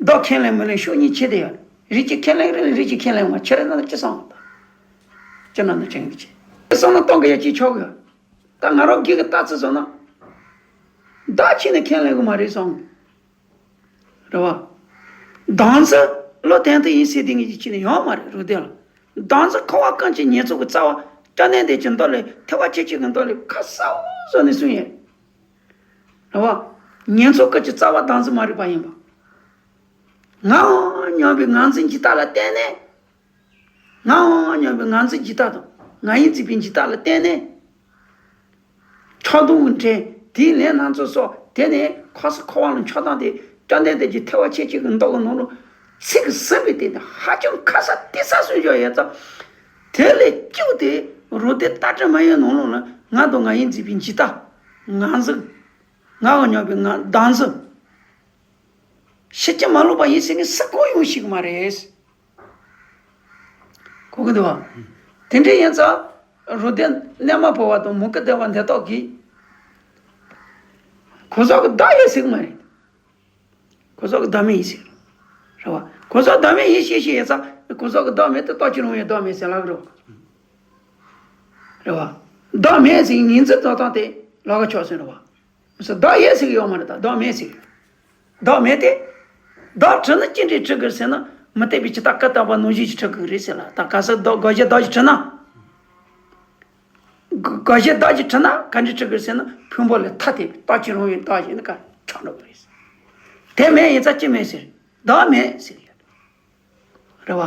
བདག་ཁས་ལེན་མི་ལེན་ཕྱོགས་གཉིས་ཕྱེ་སྟེ་ཡོད། རིགས་གཅིག་ཁས་ལེན་རིགས་རིགས་གཅིག་ཁས་ལེན་པ་ཁྱེད་རང་ན་ཅི་བསམ་གི། ཅི་ན་ན་དྲན་གི་ཅི་བསམ་ན་གཏོང་གི་ཡ་ཅི་ཆོག་གི། ད་ང་རང་སྒེར་གྱི་ལྟ་ཚུལ་སོང་ན། བདག་ཁྱེད་ནས་ཁས་ལེན་གི་མ་རེད་སོང་། རེད་བ། བདག་འཛིན་བློ་གཏད་དུ་ཡིན་ཟེར་དེ་ངེད་ཀྱི་ཁྱེད་ནས་ཡོང་མ་རེད་རུ་དེ་ལ། བདག་འཛིན་འཁོར་བ་ཀུན་གྱི་ཉེས་ཚོགས་ཀྱི་རྩ་བ་སྐྱབས་གནས་འདས་ཀྱི་མདོ་ལས་ཐེག་པ་ཆོས་ཀྱི་མདོ་ལས་ཁ་གསལ་བོ་བཟོ་ནས་གསུངས་ཡོད། རེད་བ། ཉེས་ཚོགས་ཀུན་གྱི་རྩ་བ་བདག་འཛིན་མ་རིག་པ་ཡིན་པ། ངའང་སྙོམས་པའི་ངར་འཛིན་འཇིག་ལྟ་ལ་བརྟེན་ནས། ངའང་སྙོམས་པའི་ངར་འཛིན་འཇིག་ལྟ་དང་ང་ཡིས་འཛིན་པའི་འཇིག་ལྟ་ལ་བརྟེན་ནས། ཕྱོགས་དུང་གི་འདྲེན་དེའི་ལན་སྣ་ཚོགས་སོགས་དེ་ནས་ཁ་སང་འཁོར་བ་ལ་མཆོག་དང་དེ་བཅོམ་ལྡན་འདས་ཀྱི་ཐེག་པ་ཆོས་ཀྱི་མདོ་གི་ནང་ལ་ཚིག་གི་ཟིན་པའི་སྟེང་དུ་ཧ་ཅང་ཁ་གསལ་ཏོག་ཙམ་གསུངས་བཞག་ཡོད་ཙང་། དེ་ལས་སྐྱོ་སྟེ་རུ་དེ་ལྟ་གྲུབ་མ་ཡིན་ནང་ལོགས་ལ་ང་དང་ང་ཡིས་འཛིན་པའི་འཇིག་ལྟ། ངར་འཛིན། ངའང་སྙོམས་པའི་ངར་བདག་འཛིན། ཕྱི་ཁྱིམ་མ་ལུས་པ་ཡིན་ཟེར་མཁན་སུ་གང་ཡང་ཤེས་ཀྱི་མ་རེད། གོ་གི་འདུག་བ། དེ་འདྲ་ཡིན་ཙང་རུ་དེ་གནས་མ་བུ་པ་དང་མུ་ཁ་སྡེ་པ་འདི་དག་གིས་གོ་ས་གི་བདག་ཡིན་ཟེར་གི་མ་རེད། གོ་ས་གི་བདག་མེད་ཡིན་ཟེར། རེད་བ། གོ་ས་བདག་མེད་ཡིན་ཤེས་ཤེས་ཡིན་ཙང་གོ་ས་གི་བདག་མེད་དེ་ལྟ་ཅི་རུང་བའི་བདག་མེད་ཟེར་ལབ་རེད་བ། རེད་བ། བདག་མེད་ཟེར་ངོས་འཛིན་བཏང་སྟངས་དེ་ལབ་ག་ཆོག་ཟེར་རེད་བ། བདག་ཡོད་ཟེར་གི་ཡོད་མ་རེད། ད་བདག་མེད་ཟེར་གི། བདག་མེད་དེ། བདག་གྲུབ་ན་ཅི་འདྲའི་གྲུབ་དགོས་ཟེར་ན་མུ་སྟེགས་པའི་ཇི་ལྟ་ཀུན་བརྟགས་པ་ནང་བཞིན་གྱི་གྲུབ་དགོས་རེད་ཟེར་ལ། ད་ག་ས་བདག་དགག་བྱའི་བདག་ཅིག་གྲུབ་ན། དགག་བྱའི་བདག་ཅིག་གྲུབ་ན་ག་འདྲའི་གྲུབ་དགོས་ཟེར་ན་ཕུང་པོ་ལས་ཐ་དད་པའི་ལྟ་ཅི་རུང་བའི་བདག་ཡིན་ན་ག་ཆགས་འགྲོ་གི་རེད། དེ་མེད་ཡིན་ཙང་ཅི་མེད་ཟེར། བདག་མེད་ཟེར་གི་ཡོད། རེད་བ།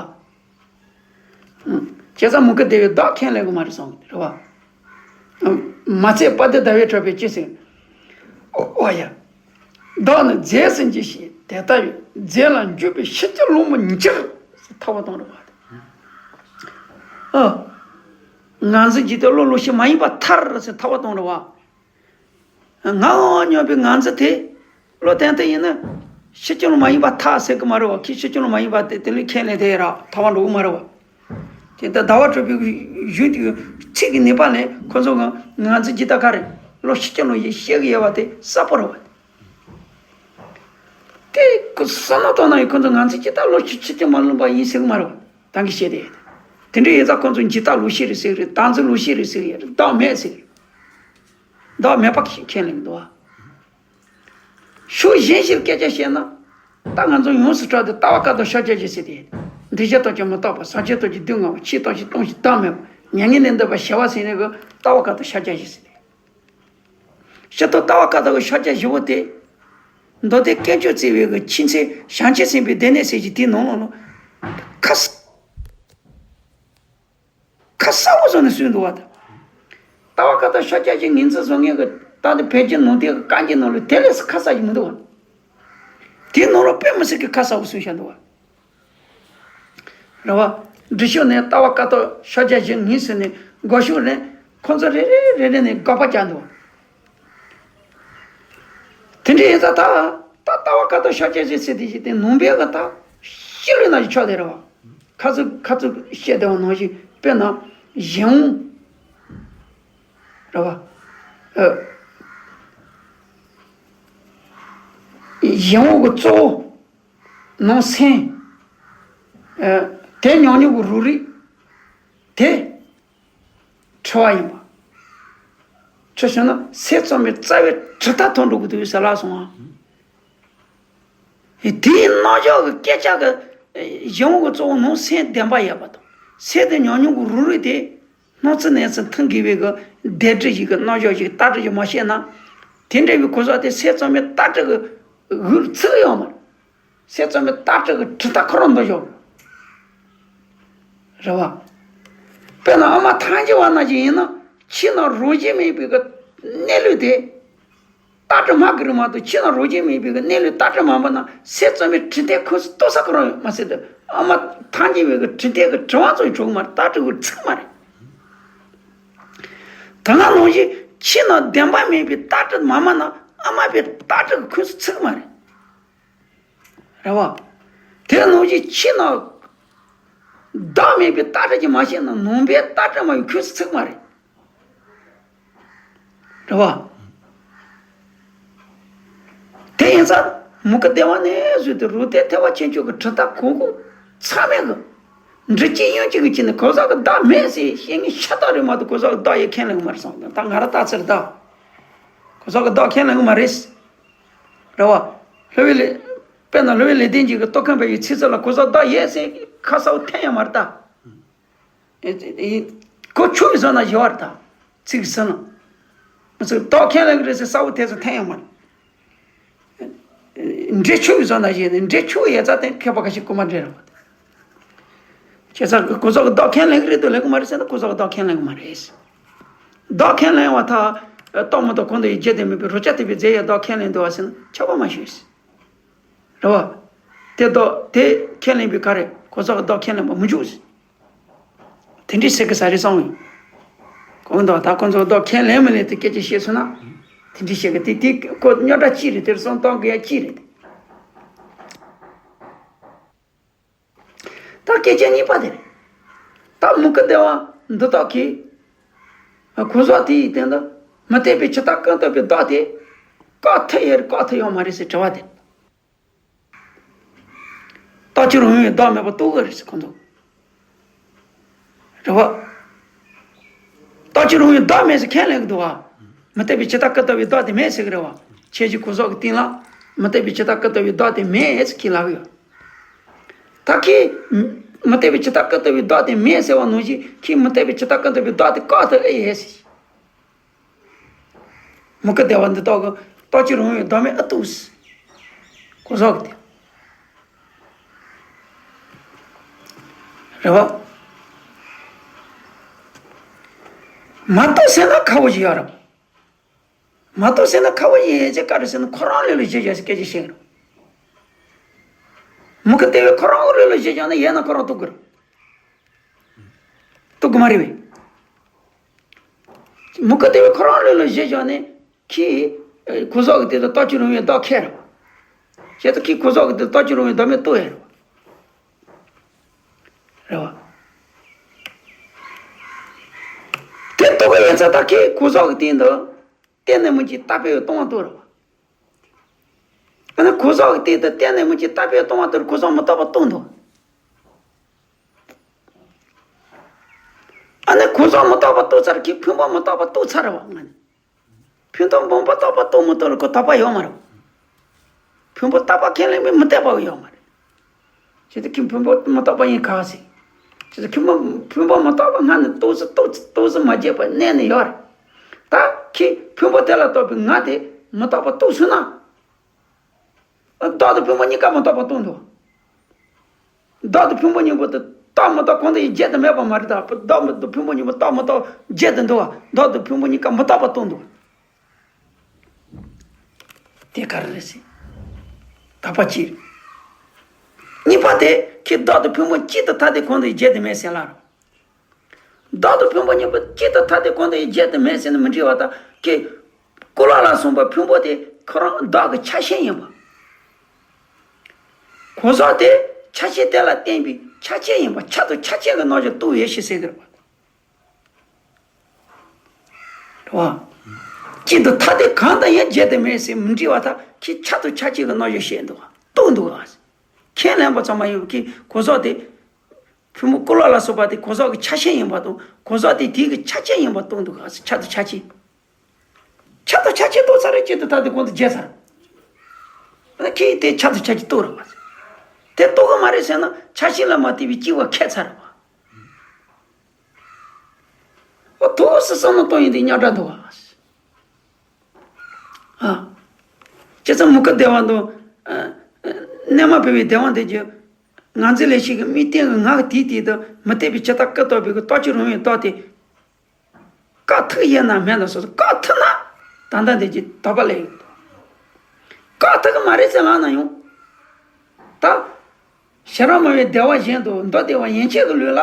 ཨང་། བྱས་ཙང་མུ་ཁ་སྡེ་པས་བདག་ཁས་ལེན་གི་མ་རེད་གསུངས་རེད་བ། ཨང་། མ་ཚད་དཔལ་ལྡན་ཟླ་བས་འཁྲབ་པའི་ཅི་ཟེར། ཨོ་ཨོ་ཡ། བདག་ནི་རྫས་སུ་འགྱུར་ཞིང་དེ་ལྟ་བུའི་རྫས་ལ་འཇུག་པའི་ཤེས་བྱ་ལོག་མོ་འགྱུར། ཐར་པ་དང་རེད་བ། ཨ། ངར་འཛིན་གྱི་དེ་བློ་ལོག་ཤེས་མ་ཡིན་པ་ཐར་ཟེར་ཐར་པ་དང་རེད་བ། ངའང་སྙོམས་པའི་ངར་འཛིན་དེ་བློ་གཏད་དེ་ཡིན་ན། ཕྱི་ཁྱོད་ལ་མ་ཡིན་པ་ཐར་ཟེར་གི་མ་རེད་བ། ཁྱེད་ཕྱི་ཁྱོད་ལ་མ་ཡིན་པ་དེ་དེ་ལས་ཁས་ལེན་དེ་ར་ཐར་པ་འགྲོ་གི་མ་རེད་བ། དེ་ལྟར་ཟླ་བ་གྲགས་པའི་གཞུང་དེའི་ཚིག་གི་ནུས་པ་ལས་ཁོ་ཚོ་གི་ངར་འཛིན་ཇི་ལྟར་ག་རེ་བློ་ཕྱི་ཁྱོད་ལ་ཡིན་བཤད་གི་ཡོད་བ་དེ་གསལ་པོ་རེད་བ། དེ་ཁོ་བསམ་བློ་གཏོང་ན་ཡང་ཁོ་ཚོ་ངར་འཛིན་ཇི་ལྟར་བློ་ཕྱི་ཕྱི་ཁྱོད་མ་ལུས་པ་ཡིན་ཟེར་གི་མ་རེད་བ། ད་གི་བཤད་དེ། དེ་འདྲ་ཡིན་ཙང་ཁོ་ཚོ་ཇི་ལྟར་ལོག་ཤེས་རེད་ཟེར་གི་རེད། བདག་འཛིན་ལོག་ཤེས་རེད་ཟེར་གི་རེད། བདག་མེད་ཟེར་གི་རེད། བདག་མེད་པ་ཁས་ལེན་གི་འདུག་བ། ཕྱོགས་གཞན་ཞིག་སྐད་ཆ་བཤད་ན། ད་ང་ཚོ་ཡོངས་སུ་གྲགས་ཏེ་ལྟ་བ་ཀ་དོག་ཕྱག་རྒྱ་བཞི་ཟེར་ཏེ། འདུས་བྱས་རྟོག་བཅས་མི་རྟོག་པ། སངས་རྒྱས་རྟོག་བཅས་སྡུག་བསྔལ་བ། ཆོས་རྟོག་བཅས་སྟོང་ཞིང་བདག་མེད་པ། མྱ་ངན་ལས་འདས་པ་ཞི་བ་ཟེར་ནས་གི་ལྟ་བ་ཀ་དོག་ཕྱག་རྒྱ་བཞི་ཟེར་ཏེ། སྤྱིར་བཏང་ལྟ་བ་ཀ་དོག་གི་ཕྱག་རྒྱ་བཞི་པོ་དེ། མདོ་སྡེ་དཀོན་མཆོག་བརྩེགས་པའི་གི་ཆོས་ཚན་བྱང་ཆུབ་སེམས་དཔའི་སྡེ་སྣོད་ཟེར་གྱི་དེའི་ནང་ལོགས་ལ། ཁ་ས། ཁ་གསལ་པོ་བཟོ་ནས་གསུངས་འདུག་བ། ད་ལྟ་བ་ཀ་དོག་ཕྱག་རྒྱ་བཞིའི་ངོས་འཛིན་བཟོ་མཁན་གྱི་ད་ལྟ་བོད་བརྒྱུད་ནང་བསྟན་གྱི་བཀའ་འགྱུར་ནང་ལ་དེ་ལས་སུ་ཁ་གསལ་ཞིག་མི་འདུག་བ། དེའི་ནང་ལ་དཔེ་མི་སྲིད་ཀྱི་ཁ་གསལ་པོ་གསུངས་བཞག་འདུག་བ། རེད་བ། འབྲི་ཤོག་ནས་ལྟ་བ་ཀ་དོག་ཕྱག་རྒྱ་བཞིའི་ངོས་ཟིན་ནས་འགོད་ཤོག་ནས་ཁོང་ཚོ་རེ་རེ་རེ་རེ་ནས་དགག་པ་རྒྱག་འདུག་བ། དེ་འདྲ་ཡིན་ཙང་ད་ད་ལྟ་བ་ཀ་དོག་ཕྱག་རྒྱ་བཞི་ཟེར་དེ་བཞིན་དེ་ནང་པའི་གི་ད་སྤྱི་ལུགས་ནང་གི་ཕྱོགས་དེ་རེད་བ། ཁ་ཚིག་ཁ་ཚིག་བཤད་བསྡད་པ་ནང་བཞིན་དཔེར་ན་གཞན་དབང་རེད་བ། ཨ། གཞན་དབང་གི་གཙོ་བོ་ནང་སེམས། ཨ། དེ་ཉམས་མྱོང་གི་རང་རིག་དེ། འཁྲུལ་བ་ཡིན་པ། འཁྲུལ་ཟེར་ན་སེམས་ཙམ་པའི་རྩ་བའི་གྲུབ་མཐའ་ཐོན་འགྲོ་གི་འདུག་ཟེར་ལབ་སོང་ང་། དེའི་རྣམ་གཞག་གི་སྐད་ཆ་གི་གཞན་དབང་གི་གཙོ་བོ་ནང་སེམས་བདེན་པ་ཡོད་པ་དང་། སེམས་དེ་ཉམས་མྱོང་གི་རང་རིག་དེ་སྣང་ཚུལ་གནས་ཚུལ་མཐུན་དགོས་པའི་གི་བདེན་གྲུབ་ཞིག་གི་རྣམ་གཞག་ཞིག་ལྟ་གྲུབ་ཞིག་མ་བཤད་ན། དེ་འདྲ་བའི་གོ་ས་དེ་སེམས་ཙམ་པའི་ལྟ་གྲུབ་ཀྱི་དབུས་ཚུད་ཡོད་མ་རེད། སེམས་ཙམ་པའི་ལྟ་གྲུབ་ཀྱི་གྲུབ་མཐའ་ཁོ་རང་འདུ་བཞག་རེད་བ། དཔེར་ན་ཨ་མ་ཐལ་འགྱུར་བ་ནང་བཞིན་ཡིན་ན་ཕྱི་ནང་རང་བཞིན་མེད་པའི་གི་ གནས་ལུགས་དེ། རྟ་དྲེལ་མ་གི་རིགས་མ་གཏོགས་ཕྱི་ནང་རོ་བརྒྱུད་མེད་པའི་གི་གནས་ལུགས་རྟ་དྲེལ་མ་འབུད་ན་སེམས་ཙམ་པའི་དྲིན་དེ་ཁོས་སུ་གཏོད་ས་ཁོ་རང་ཡོད་མ་ཟད་དུ་ཨ་མ་ཐང་རྒྱལ་བའི་གི་དྲིན་དེ་གི་དྲི་བ་ཙམ་ཆོག་གི་མ་རེད། རྟ་དྲེལ་གི་ཚིག་མ་རེད། དེ་ནང་བཞིན་ཕྱི་ནང་བདེན་པ་མེད་པའི་རྟ་དྲེལ་མ་མ་ན་ཨ་མ་པའི་རྟ་དྲེལ་གི་ཁོས་སུ་ཚིག་མ་རེད། རེད་བ། དེ་ནང་བཞིན་ཕྱི་ནང་བདག་མེད་པའི་རྟ་དྲེལ་གྱི་མ་ཤེས་ན་ནང་པའི་རྟ་དྲེལ་མ་ཡི་ཁོས་སུ་ཚིག་མ་རེད། རེད་བ། དེ་ཡིན་ཙང་མུ་གེ་སྡེ་བ་ནས་བཟོས་ཏེ་རུ་སྡེ་ཐེག་པ་ཆེན་མཆོག་གི་གྲུབ་མཐའ་གོང་གོང་ཚང་མས་གི་འབྲི་གཅིག་ཡོང་གཅིག་གི་ཅི་ནས་གོ་ས་གི་བདག་མེད་ཟེར་བཤད་ངེས་ཤ་སྟག་རེད་མ་གཏོགས་གོ་ས་གི་བདག་ཡེ་ཁས་ལེན་གི་མ་རེད་སོང་། ད་ང་རང་ལྟ་ཚུལ་ད་གོ་ས་གི་བདག་ཁས་ལེན་གི་མ་རེད། རེད་བ། སློབ་དཔོན་ལེགས། དཔེར་ན་སློབ་དཔོན་ལེགས་ལྡན་གྱིས་གི་ཏོག་ཁང་པའི་ཡི་ཚིག་ཚོ་ལ་གོ་ས་བདག་ཡེ་ཟེར་ཁ་གསལ་བོ་འཐེན་ཡོད་མ་རེད་ད། ཨེ་ཨེ་ཨེ། ཁོ་ཆུ་བཟོ་ན་ཞི་བར་ད། ཚིག་ཟིན་ལ། མི་ཚིག་རྟོགས་ཁས་ལེན་གི་རེད་ཟེར་ས་བོ་དེ་ཚོ་འཐེན་ཡོང་མ་རེད། འདྲེ་ཆུ་བཟོ་ན་ཞི་ནི་འདྲེ་ཆུ་ཡོད་ཙང་དེ་མཁས་པ་ཁ་ཤས་རྐུན་མ་འདྲེ་རེད་པ། བྱས་ཙང་གོ་ཚོགས་ཀྱི་རྟོགས་ཁས་ལེན་གི་རེད་དུ་ལེན་གི་མ་རེད་ཟེར་ན་གོ་ཚོགས་ཀྱི་རྟོགས་ཁས་ལེན་གི་མ་རེད། རྟོགས་ཁས་ལེན་བ་ད། རྟོགས་མི་རྟོགས་གང་དུ་ཡི་རྗེས་དེ་མེད་པའི་རོ་ཅག་དེ་པའི་རྫས་ཡོད་རྟོགས་ཁས་ལེན་འདུག་བ་ཟེར་ན་ཆོག་པ་མ་ཞུས། རེད་བ། དེ་ལྡོག་དེ་ཁས་ལེན་པའི་ག་རེ་གོ་ཚོགས་ཀྱི་ལྡོག་ཁས་ལེན་པ་མི་འཇུག་ཟེར། དེ་འདྲའི་ཟེར་གི་ས་རེད་སོང་། གོང་དུ་ད་ཁོང་ཚོ་ལྡོག་ཁས་ལེན་མི་ལེན་དེ་སྐད་ཆ་བཤད་སོང་ན། དེ་འདྲའི་བཤད་གི་དེ་དེ་ཁོ་རྙོག་དྲ་གཅིག་རེད་དེར་སོང་གཏོང་གི་ཡ་གཅིག་རེད། ད་སྐད་ཆ་གཉིས་པ་དེ་རེད། ད་མུ་གེ་སྡེ་བ་འདི་དག་གིས། གོ་ཚོགས་དེ་ཡི་སྟེང་དུ་མི་རྟག་པའི་ཕྱི་ལྟར་ཀུན་བཏགས་པའི་བདག་དེ། བཀག་ཐུབ་ཡོད་རེད་བཀག་ཐུབ་ཡོད་མ་རེད་ཟེར་དྲི་བ་དེ། རྟག་གཅིག་རུང་བའི་བདག་མེད་པ་རྟོགས་ཀྱི་རེད་ཟེར་ཁོང་ཚོ། རེད་བ། རྟག་གཅིག་རུང་བའི་བདག་མེད་ཟེར་ཁས་ལེན་གྱི་འདུག་བ། མི་རྟག་པའི་ཕྱི་ལྟར་ཀུན་བཏགས་པའི་བདག་དེ་མེད་ཟེར་གྱི་རེད་བ། ཁྱེད་ཀྱི་གོ་ཚོགས་ཀྱི་སྟེང་ལ། མི་རྟག་པའི་ཕྱི་ལྟར་ཀུན་བཏགས་པའི་བདག་དེ་མེད་ཟེར་ཁས་ལེན་གྱི་ཡོད། ད་ཁྱེད། མི་རྟག་པའི་ཕྱི་ལྟར་ཀུན་བཏགས་པའི་བདག་དེ་མེད་ཟེར་བ་ནང་བཞིན་ཁྱེད་མི་རྟག་པའི་ཕྱི་ལྟར་ཀུན་བཏགས་པའི་བདག་དེ་བཀག་ཐུབ་ཨེ་ཡིན་ཟེར། མུ་གེ་སྡེ་བ་འདི་དག་གིས་རྟག་གཅིག་རུང་བའི་བདག་མེད་ཨེ་རྟོགས་ཟེར། གོ་ཚོགས་ཀྱི་དེ། རེད་བ། མ་རྟོགས་ཟེར་ན་ཁག་པོ་ཞིག་ཡོད་རེད། མ་རྟོགས་ཟེར་ན་ཁག་པོ་ཡིན་ཅེས་ག་རེ་ཟེར་ན་ཁོ་རང་ལུས་ལ་གཞི་བཞག་ཟེར་སྐད་ཆ་བཤད་ཀྱི་རེད། མུ་གེ་སྡེ་བས་ཁོ་རང་ལུས་ལ་གཞི་བཞག་ན་ཡིན་ན་ཁོ་རང་རྟོགས་ཀྱི་རེད། རྟོགས་ཀྱི་མ་རེད་པས། མུ་གེ་སྡེ་བས་ཁོ་རང་ལུས་ལ་གཞི་བཞག་ནས་ཁྱེད། གོ་ཚོགས་ཀྱི་དེ་དང་རྟག་གཅིག་རུང་བའི་བདག་ཁས་རེད་བ། བྱས་ཙང་ཁྱེད་གོ་ཚོགས་ཀྱི་དེ་རྟག་གཅིག་རུང་བའི་བདག་མེད་རྟོགས་ཡོད་རེད་བ། རེད་བ། དེ་རྟོགས་ཀྱི་ཡིན་ཙང་ད་ཁྱེད་གོ་ཚོགས་ཀྱི་སྟེང་དུ། གཏན་ནས་མི་འཇིག་རྟག་པའི་སྟོང་པ་རྟོགས་རེད་བ། ཨ་ནི་གོ་ཚོགས་ཀྱི་སྟེང་དུ་གཏན་ནས་མི་འཇིག་རྟག་པའི་སྟོང་པ་རྟོགས་གོ་ཚོགས་མི་རྟག་པ་རྟོགས་འདུག་ཨ་ནི་གོ་ཚོགས་མི་རྟག་པ་རྟོགས་ཚར་གྱི་ཕུང་པོ་མི་རྟག་པ་རྟོགས་ཚར་བ་ང་ནི། ཕུང་པོ་མི་རྟག་པ་རྟོགས་མི་རྟོགས་ལ་ཁོ་དོགས་པ་ཡོད་མ་རེད། ཕུང་པོ་རྟག་པ་ཁས་ལེན་པའི་མི་རྟག་པ་ཡོད་མ་རེད། ཇི་ལྟར་ཁྱེད་ཕུང་པོ་མི་རྟག་པ་ཡིན་ག་ཟེར། ཇི་ལྟར་ཁྱེད་མ་ཕུང་པོ་མི་རྟག་པ་སྔ་ནས་རྟོགས་སུ་རྟོགས་རྟོགས་སུ་མ་བྱས་པ་གནས་ནས་ཡོད་རེད། ད་ཁྱེད་ཕུང་པོ་དེ་ལ་ལྟོས་པའི་ང་དེ་མི་རྟག་པ་རྟོགས་སོང་ན། བདག་དང་ཕུང་པོ་གཉིས་ཀ་མི་རྟག་པ་རྟོགས་འདུག་བདག་དང་ཕུང་པོ་གཉིས་པོ་དེ་རྟག་མི་རྟག་གང་དུ་ཡིན་བརྗེད་དུ་མེད་པ་མ་རེད་ད། བདག་དང་ཕུང་པོ་གཉིས་པོ་རྟག་མི་རྟག་བརྗེད་དུ་འདུག་བ། བདག་དང་ཕུང་པོ་གཉིས་ཀ་མི་རྟག་པ་རྟོགས་འདུག་དེ་ག་རེ་རེད་ཟེར། དག་པ་གཅིག་རེད། གཉིས་པ་དེ་ཁྱེད་བདག་དང་ཕུང་པོ་གཅིག་ཏུ་ཐ་དད་གང་དུ་ཡིན་བརྗེད་དུ་མེད་ཟེར་ལ། བདག་དང་ཕུང་པོ་གཉིས་པོ་གཅིག་ཏུ་ཐ་དད་གང་དུ་ཡིན་བརྗེད་དུ་མེད་ཟེར་ན་མི་འགྲིག་བ་དང་ཁྱེད། ཀུན་ལ་ལ་སོགས་པ་ཕུང་པོ་དེ་ཁོ་རང་བདག་གི་ཆ་ཤས་ཡིན་པ། གོ་ས་དེ་ཆ་ཤས་དེ་ལ་བརྟེན་པའི་ཆ་ཆས་ཡིན་པ་ཆ་དང་ཆ་ཆས་ཀྱི་རྣམ་གཞག་རྟོགས་ཡོད་ཞེས་ཟེར་གི་རེད་པ། རེད་བ། གཅིག་ཏུ་ཐ་དད་གང་དུ་ཡང་བརྗེད་དུ་མེད་ཟེར་མི་འགྲིག་བ་དང་ཁྱེད་ཆ་དང་ཆ་ཆས་ཀྱི་རྣམ་གཞག་བཤད་འདུག་བ་རྟོགས་འདུག་བ། ཁས་ལེན་པ་ཚང་མ་ཡོད་ཀྱི་གོ་ས་དེ། ཕུང་པོ་ཀུན་ལ་ལ་སོགས་པ་དེ་གོ་ས་གི་ཆ་ཤས་ཡིན་པ་དང་གོ་ས་དེ་དེའི་གི་ཆ་ཆས་ཡིན་པ་རྟོགས་འདུག་ག་ཟེར་ཆ་དང་ཆ་ཆས། ཆ་དང་ཆ་ཆས་རྟོགས་ཚར་རེད་ཅེས་དུ་ད་དེ་གོང་དུ་བརྗེད་ཚར། ཁྱེད་དེ་ཆ་དང་ཆ་ཆས་རྟོགས་རེད་པ། དེ་རྟོགས་གི་མ་རེད་ཟེར་ན་ཆ་ཤས་ལ་མ་ལྟོས་པའི་སྐྱེ་བ་ཁེགས་ཚར་རེད་པ། ཨོ་ཐུགས་སུ་བསམ་ན་རྟོགས་ཡིན་དེ་རྙོག་དྲ་འདུག་ག་ཨ། ཁྱེད་ཚོ་མུ་གེ་སྡེ་བ་དང་། གནས་མ་བུ་བའི་སྡེ་བ་འདི་རྒྱུ། ངང་ཚུལ་ལས་ཤིག་གི་དམིགས་རྟེན་གྱི་ངག་དེའི་དེ་དུ་མི་རྟག་པའི་ཕྱི་ལྟར་ཀུན་བཏགས་པའི་གི་རྟག་གཅིག་རུང་བའི་བདག་དེ། བཀག་ཐུབ་ཡོད་ན་མེད་ན་སོ་སོ་བཀག་ཐུབ་ན། ད་ལྟ་འདི་གྱི་དོགས་པ་སླེབས་ཡོད། བཀག་ཐུབ་ཀྱི་མ་རེད་ཟེར་ལབ་ན་ཡང་། ད། ཤེས་རབ་སྨྲ་བའི་བདེ་བ་བཞིན་དུ་མདོ་སྡེ་པ་ཡན་ཆད་ཀྱི་ལུགས་ལ་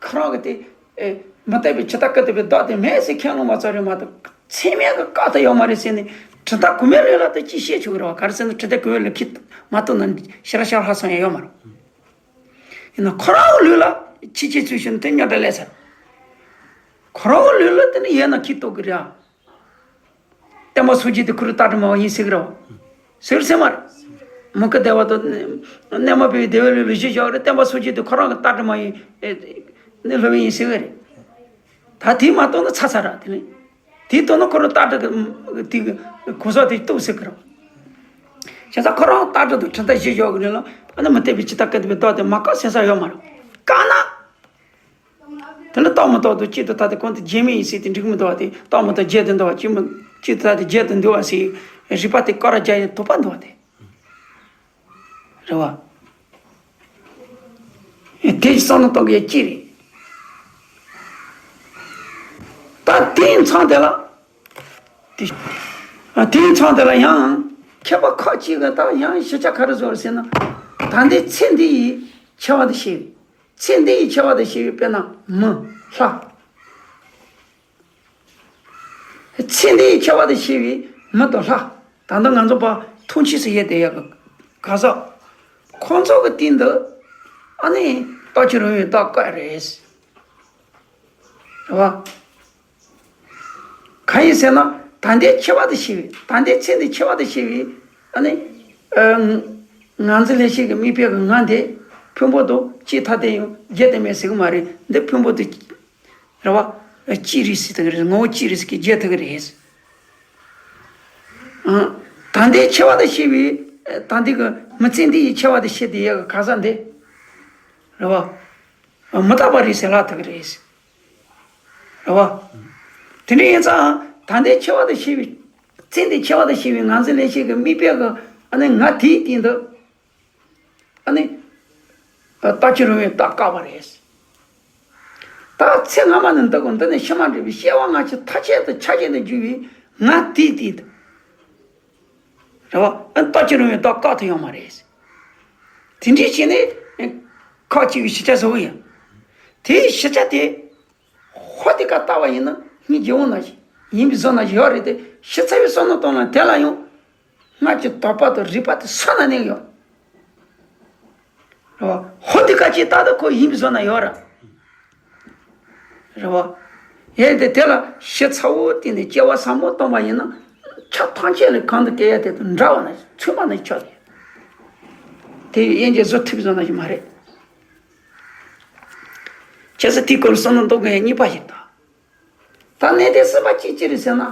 ཁོ་རང་གི་དེ། ཨེ། མུ་སྟེགས་པའི་ཇི་ལྟ་སྐད་དུ་བའི་བདག་དེ་མེད་ཟེར་ཁས་བླངས་པ་ཙམ་རེད་མ་གཏོགས་ཚད་མས་ཀྱི་བཀག་ཐུབ་ཡོད་མ་རེད་ཟེར་ནས་དྲི་ཟ་གོང་མའི་ལུགས་ལ་ད་ཅི་བཤད་ཆོག་གི་རེད་བ། ག་རེ་ཟེར་ན་དྲི་ཟ་གོང་མའི་ལུགས་ཁས་མ་གཏོགས་ན་ཤེས་རབ་ཤར་ལྷག་སོང་ཡ་ཡོད་མ་རེད། ཡིན་ན་ཁོ་རང་གི་ལུགས་ལ་ཕྱི་རྐྱེན་ཚུལ་བཞིན་དུ་རྙོག་དྲ་སླེབས་ཚར། ཁོ་རང་གི་ལུགས་ལ་དེ་ནི་ཡོད་ན་ཁས་གཏོགས་གི་རེད་ཨ། སྟོན་པ་སངས་རྒྱས་དེ་ཁོ་རང་ལྟ་གྲུབ་སྨྲ་བ་ཡིན་ཟེར་གི་རེད་བ། ཟེར་ཟེར་མ་རེད། མུ་གེ་བདེ་བ་དང་གནས་མ་པའི་བདེ་བའི་ལུགས་ལ་གཞི་བཞག་རེད། སྟོན་པ་སངས་རྒྱས་དེ་ཁོ་རང་གི་ལྟ་གྲུབ་སྨྲ་བའི་ནི་སློབ་དཔོན་ཡིན་ཟེར་གི་རེད། ད་དེ་མ་གཏོགས་ན་ཚར་ཚར་ར་དེ་ནི། དེ་གཏོགས་ན་ཁོ་རང་ལྟ་གྲུབ་ཀྱི་དེ་གོང་ས་དེ་གཏུག་ཟེར་གི་རེད་བ། བྱས་ཙང་ཁོ་རང་ལྟ་གྲུབ་དང་གྲུབ་མཐའ་གཞི་བཞག་གི་ལུགས་ལ་ཨ་ནི་མུ་སྟེགས་པའི་ཇི་ལྟ་སྐད་དུ་བའི་བདག་དེ་མ་བཀག་ཟེར་ས་ཡོད་མ་རེད། བཀག་ན། དེ་ནི་རྟག་མི་རྟག་ཏུ་གཅིག་ཏུ་ཐལ་ཏེ་གང་དུ་བརྗེད་མེད་ཡིན་ཟེར་ཏེ་འགྲིག་མི་འདུག་བ་དེ། རྟག་མི་རྟག་བརྗེད་དུ་འདུག་བ། གཅིག་མི་གཅིག་ཏུ་ཐལ་ཏེ་བརྗེད་དུ་འདུག་བ་ཟེར་རིགས་པ་དེ་སྐོར་ར་རྒྱག་ཡ་དོགས་པ་འདུག་བ་དེ། རེད་བ། དེ་བསམ་བློ་གཏོང་གི་ཡ་གཅིག་རེད། ད་དེའི་མཚམས་དེ་ལ། དེ། དེའི་མཚམས་དེ་ལ་ཡང་མཁས་པ་ཁ་ཅིག་གིས་ད་ཡང་ཞིབ་ཆ་ག་རེ་བཟོ་རེད་ཟེར་ན། ད་ལྟའི་ཚེ་འདི་ཡི་ཆེ་བ་དང་ཆེ་བའི། ཚེ་འདི་ཡི་ཆེ་བ་དང་ཆེ་བའི་དཔེར་ན་མི་ལྷ། ཚེ་འདི་ཡི་ཆེ་བ་དང་ཆེ་བའི་མི་དང་ལྷ། ད་ལྟ་ང་ཚོ་པ་ཐུགས་རྗེ་ཆེ་ཟེར་ཡས་དེ་ཡག་གི་ག་ས། ཁོང་ཚོ་གི་སྟེང་དུ་ཨ་ནི་རྟག་ཅི་རུང་བའི་རྟགས་བཀག་རེད། རེད་བ། གང་ཡིན་ཟེར་ན། ད་ལྟའི་ཆེ་བ་དང་ཆེ་བའི། ད་ལྟའི་ཚེ་འདི་ཆེ་བ་དང་ཆེ་བའི། ཨ་ནི། ཨ། ངང་འཛིན་ལྷན་སྐྱེས་ཀྱི་དམིགས་པའི་ངང་དེ་ཕུང་པོ་དང་གཅིག་ཐ་དད་ཡང་བརྗེད་དུ་མེད་ཟེར་གི་མ་རེད། འདི་ཕུང་པོ་དང་། རེད་བ། གཅིག་རེད་ཟེར་ཐུབ་ཀྱི་རེད། ངོ་བོ་གཅིག་རེད་ཟེར་གི་བརྗེད་ཐུབ་ཀྱི་རེད། ཨ། ད་ལྟའི་ཆེ་བ་དང་ཆེ་བའི། ད་ལྟའི་གི་མི་ཚེ་འདི་ཡི་ཆེ་བ་དང་ཆེ་དེ་ཡག་གི་ག་ས་འདི། རེད་བ། མི་རྟག་པ་རེད་ཟེར་ལབ་ཐུབ་ཀྱི་རེད། རེད་བ། དེ་འདྲ་ཡིན་ཙང་ད་ལྟའི་ཆེ་བ་དང་ཆེ་བའི། ཚེ་འདི་ཆེ་བ་དང་ཆེ་བའི་ངང་འཛིན་ལྷན་སྐྱེས་ཀྱི་དམིགས་པའི་གི་ཨ་ནི་ང་དེའི་སྟེང་དུ། ཨ་ནི། རྟག་ཅི་རུང་བའི་རྟགས་བཀག་པ་རེད། ད་ཚེ་སྔ་མ་ནས་འདི་གོ་འདི་ནས་ཕྱི་མ་འདྲེས་པའི་སྐྱེ་བ་སྔ་ཕྱི་མཐར་ཕྱིན་དང་ཆ་ཤས་དུ་གྱུར་པའི་ང་དེའི་སྟེང་དུ། རེད་བ། ཨ། རྟག་ཅི་རུང་བའི་རྟགས་བཀག་ཐུབ་ཡོད་མ་རེད། དེ་འདྲའི་བྱས་ནས་ཁ་ཅིག་གིས་ཞིབ་ཆ་བཟོ་གི་ཡོད། དེའི་ཞིབ་ཆ་དེ་ཧོ་དེ་ཀ་ལྟ་བ་ཡིན་ན་སྙིང་རྗེ་བོ་ནང་བཞིན་ཡིན་པའི་བཟོ་ནང་བཞིན་ཡོད་རེད་དེ། ཞིབ་ཚགས་པའི་བསམ་བློ་གཏོང་ན་དེ་ལ་ཡང་སྔར་གྱི་དོགས་པ་དང་རིགས་པ་དེ་སོ་ན་གནས་ཡོད། རེད་བ། ཧོ་དེ་ཀ་ཅིག་ལྟ་ད་ཁོ་ཡིན་པའི་བཟོ་ན་ཡོད་ར། རེད་བ། ཡིན་དེ་དེ་ལ་ཞིབ་ཚགས་པོ་བལྟས་ནས་སྐྱེ་བ་ཟབ་མོ་བཏང་བ་ཡིན་ན་ཆ་ཐམས་ཅད་ལས་གང་དུ་སྐྱེ་ཡ་དེ་དང་འདྲ་བ་ན་ཚུལ་མ་ན་ཆོག་གི། དེ་ཡིན་གྱི་བཟོ་ཐུབ་བཟོ་ན་ཞིག་མ་རེད། བྱས་ཙང་དེའི་སྐོར་ལ་བསམ་བློ་གཏོང་དགོས་ཡ་གཉིས་པ་ཞིག་དང་། ད་གནད་དོན་གསུམ་པ་གཅིག་ཅི་རེད་ཟེར་ན།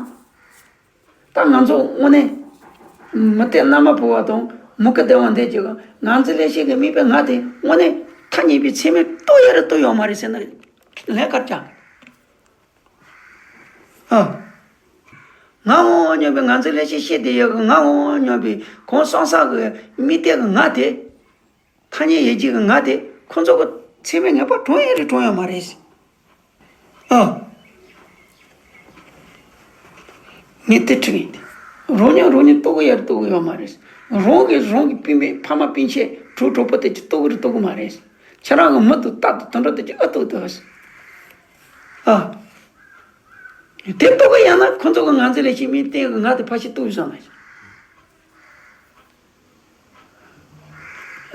ད་ང་ཚོ་དངོས་གནས་མུ་སྟེགས་རྣལ་མ་བུ་བ་དང་མུ་གེ་བདེ་བ་འདོད་ཀྱི་ངང་འཛིན་ལྷན་སྐྱེས་ཀྱི་དམིགས་པའི་ང་དེ་དངོས་གནས་ཐ་སྙད་པའི་ཚད་མས་རྟོགས་ཡོད་རེད་རྟོགས་ཡོད་མ་རེད་ཟེར་ན་ལན་ག་རེ་རྒྱག། ཨ། ང་འོང་སྙམ་པའི་ངང་འཛིན་ལྷན་སྐྱེས་ཤེས་བདེ་ཡོད་ཀྱི་ང་འོང་སྙམ་པའི་གང་བསམ་བསམ་གྱི་དམིགས་གཏད་ཀྱི་ང་དེ། ཐ་སྙད་ཡོད་ཀྱི་ང་དེ་ཁོ་ཚོ་གི་ཚད་མས་ངེས་པར་གྲུབ་ཡོད་རེད་གྲུབ་ཡོད་མ་རེད། ཨ། ངས་དེ་དྲིས་ཡིན། རང་ཉིད་རང་ཉིད་རྟོགས་ཀྱི་ཡོད་རེད་རྟོགས་ཀྱི་ཡོད་མ་རེད། རང་གིས་རང་གི་སྤུན་མཆེད་ཕ་མ་སྤུན་མཆེད་གྲོགས་གྲོགས་པོ་དེ་ཅིག་རྟོགས་ཀྱི་རེད་རྟོགས་ཀྱི་མ་རེད། ཁྱེད་རང་གི་མི་དང་རྟག་ཏུ་དུད་འགྲོ་དེ་ཅིག་ཨ་རྟོགས་ཐུབ། ཨ། དེ་རྟོགས་ཀྱི་ཡོད་ན་ཁོ་ཚོ་གི་ངང་འཛིན་ལས་ཤིག་མིན་བསྟན་གི་ང་དེ་ཕ་ཤི་རྟོགས་བཞག་ན།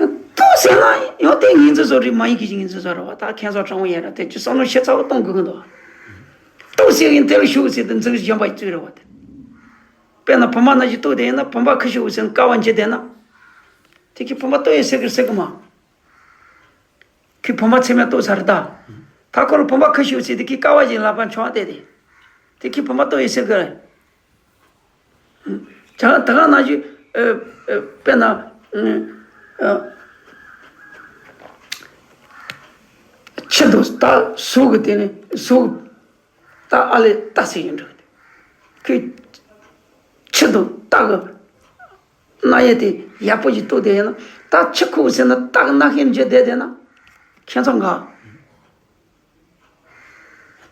རྟོགས་ཟེར་ན་ཡང་དེ་ངོས་འཛིན་བཟོ་རེད་མ་ཡིན་གི་ངོས་འཛིན་བཟོ་རེད་བ། ད་ཁྱད་མཚར་དྲང་བོ་ཡིན་ར་དེ་ཅི་བསམ་བློ་ཞིབ་ཚགས་པོ་གཏོང་དགོས་ཀྱི་འདུག་རྟོགས་ཟེར་གིན་དེ་ལ་ཞུགས་ཟེར་དུ་འཛིན་གཞན་པ་བཙུགས་རེད་བ་དེ། དཔེར་ན་བུམ་པ་ནང་བཞིན་རྟོགས་དེ་ཡིན་ན་བུམ་པ་ཁུ་ཞུགས་ཟེར་ན་ཀ་བ་འཇི་དེ་ན། དེ་གི་བུམ་པ་རྟོགས་ཡོད་ཟེར་གི་ཟེར་གི་མ། ཁི་བུམ་པ་ཚད་མས་རྟོགས་ཚར་ད། ད་ཁོ་ལ་བུམ་པ་ཁུ་ཞུགས་ཟེར་དེ་ཁི་ཀ་བ་བཞིན་ལག་པ་མཆོང་བ་དེ་དེ། དེ་ཁི་བུམ་པ་རྟོགས་ཡོད་ཟེར་གི་རེད། ཅང་ད་ག་ནང་བཞིན། ཨ། ཨ། དཔེར་ན། ཨ། ཆུ་དང་རྟ་ཟོག་གི་དེ་ནི་ཟོག་རྟ་ཨ་ལས་རྟ་ཟེར་ཡིན་འགྲོ་གི། ཁོས་ཆུ་དང་རྟ་གི་རྣ་ཡས་དེ་ཡག་པོ་ཞིག་རྟོགས་དེ་ཡིན་ན་ད་ཆུ་ཁུག་ཟེར་ན་རྟ་གི་རྣ་ཤེས་འཇོག་བསྡད་བསྡད་ན་ཁྱད་མཚར་འགའ།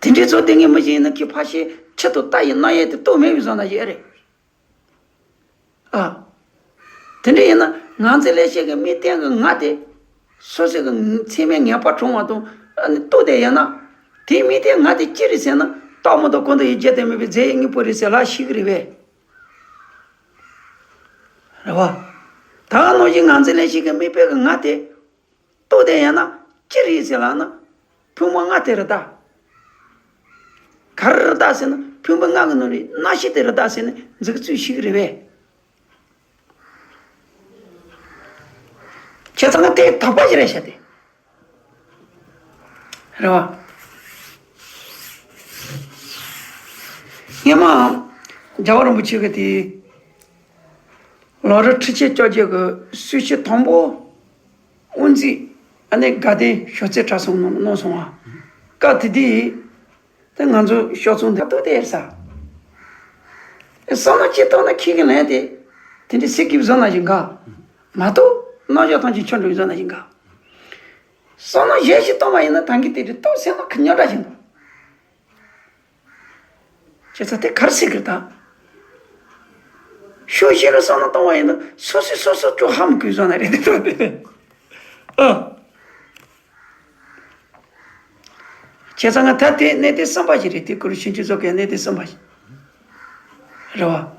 དེ་འདྲའི་ཚོ་དེ་ངས་མི་ཤེས་ན་ཁྱི་ཕ་ཤེས་ཆུ་དང་རྟ་ཡི་རྣ་ཡས་དེ་རྟོགས་མེད་པའི་བཟོ་ན་ཡོད་རེད། ཨ། དེ་འདྲ་ཡིན་ན་ངང་ཚུལ་ལེགས་བཤད་ཀྱི་དམིགས་རྟེན་གྱི་ང་དེ། སོ་སོ་གི་ཚད་མས་ངེས་པར་གྲུབ་པ་དང་ཨ་ནི་རྟོགས་བསྡད་ཡོད་ན། དེའི་དམིགས་རྟེན་ང་དེ་ཅི་རེད་ཟེར་ན། རྟག་མ་རྟག་ཀུན་ཏུ་ཡིད་བྱེད་ལྡན་མིན་པའི་རྫས་དངོས་པོ་རེད་ཟེར་ལབ་ཤེས་ཀྱི་རེད་པས། རེད་བ། ད་ག་ནང་བཞིན་ངང་ཚུལ་ལེགས་བཤད་ཀྱི་དམིགས་པའི་གི་ང་དེ། རྟོགས་བསྡད་ཡོད་ན་ཅི་རེད་ཟེར་ལབ་ན། ཕུང་པོ་ལྔ་དེ་རེད་ད། ག་རེ་རེད་ད་ཟེར་ན་ཕུང་པོ་ལྔ་གི་ནང་ནས་རྣམ་ཤེས་དེ་རེད་ད་ཟེར་ནས་འཛིན་ཚུལ་ཞིག་རེད་པས། བྱས་ཙང་ང་དེ་དག་པ་ཞིག་རེད་ཤག་དེ། རེད་བ། སྔོན་མ་རྒྱལ་བ་རིན་པོ་ཆེ་གི་དེ། ལོ་རབས་ཁྲི་ཆེན་བཅོ་བརྒྱད་ཀྱི་གསོལ་ཚིགས་དང་པོ། དབུ་འཛིན། ཨ་ནི་དགའ་ལྡན་ཞུ་རྩལ་གྲྭ་ཚང་གནང་གནང་སོང་བ། སྐབས་དེ་དུས། དེ་ང་ཚོ་ཤོག་ཚོང་འདི་ལྟོས་དེ་ས། བསམ་བློ་ཅིག་བཏང་ན་ཁྱེད་ཀྱི་ལན་དེ། དེ་འདྲའི་སེ་གིབ་བཟོ་ན་ཞིག་འགའ། མ་གཏོགས་རྣམ་གཞག་ཐམས་ཅད་ཆོས་འགྲོ་བཟོ་ན་ཞིག་འགའ། བསམ་བློ་གཞན་ཞིག་བཏང་བ་ཡིན་ན་ད་གིན་དེ་འདྲའི་ལྟོས་སེམས་ལ་ཁ་ཉོ་འདྲ་ཞིག་འདུག་བྱས་ཙང་དེ་ག་རེ་ཟེར་གི་རེད་ད། ཤོག་ཤེས་རུ་བསམ་བློ་གཏོང་བ་ཡིན་ན་སོ་སོས་སོ་སོ་ཅོ་ཧ་མི་གོ་བཟོ་ན་རེད་དེ་ཏོ་དེ། ཨ། བྱས་ཙང་ང་ད་དེ་གནད་དོན་གསུམ་པ་ཞིག་རེད་དེ་གུ་རུ་ཆོས་འབྱུང་བཟོ་མཁན་གནད་དོན་གསུམ་པ་ཞིག་རེད་བ།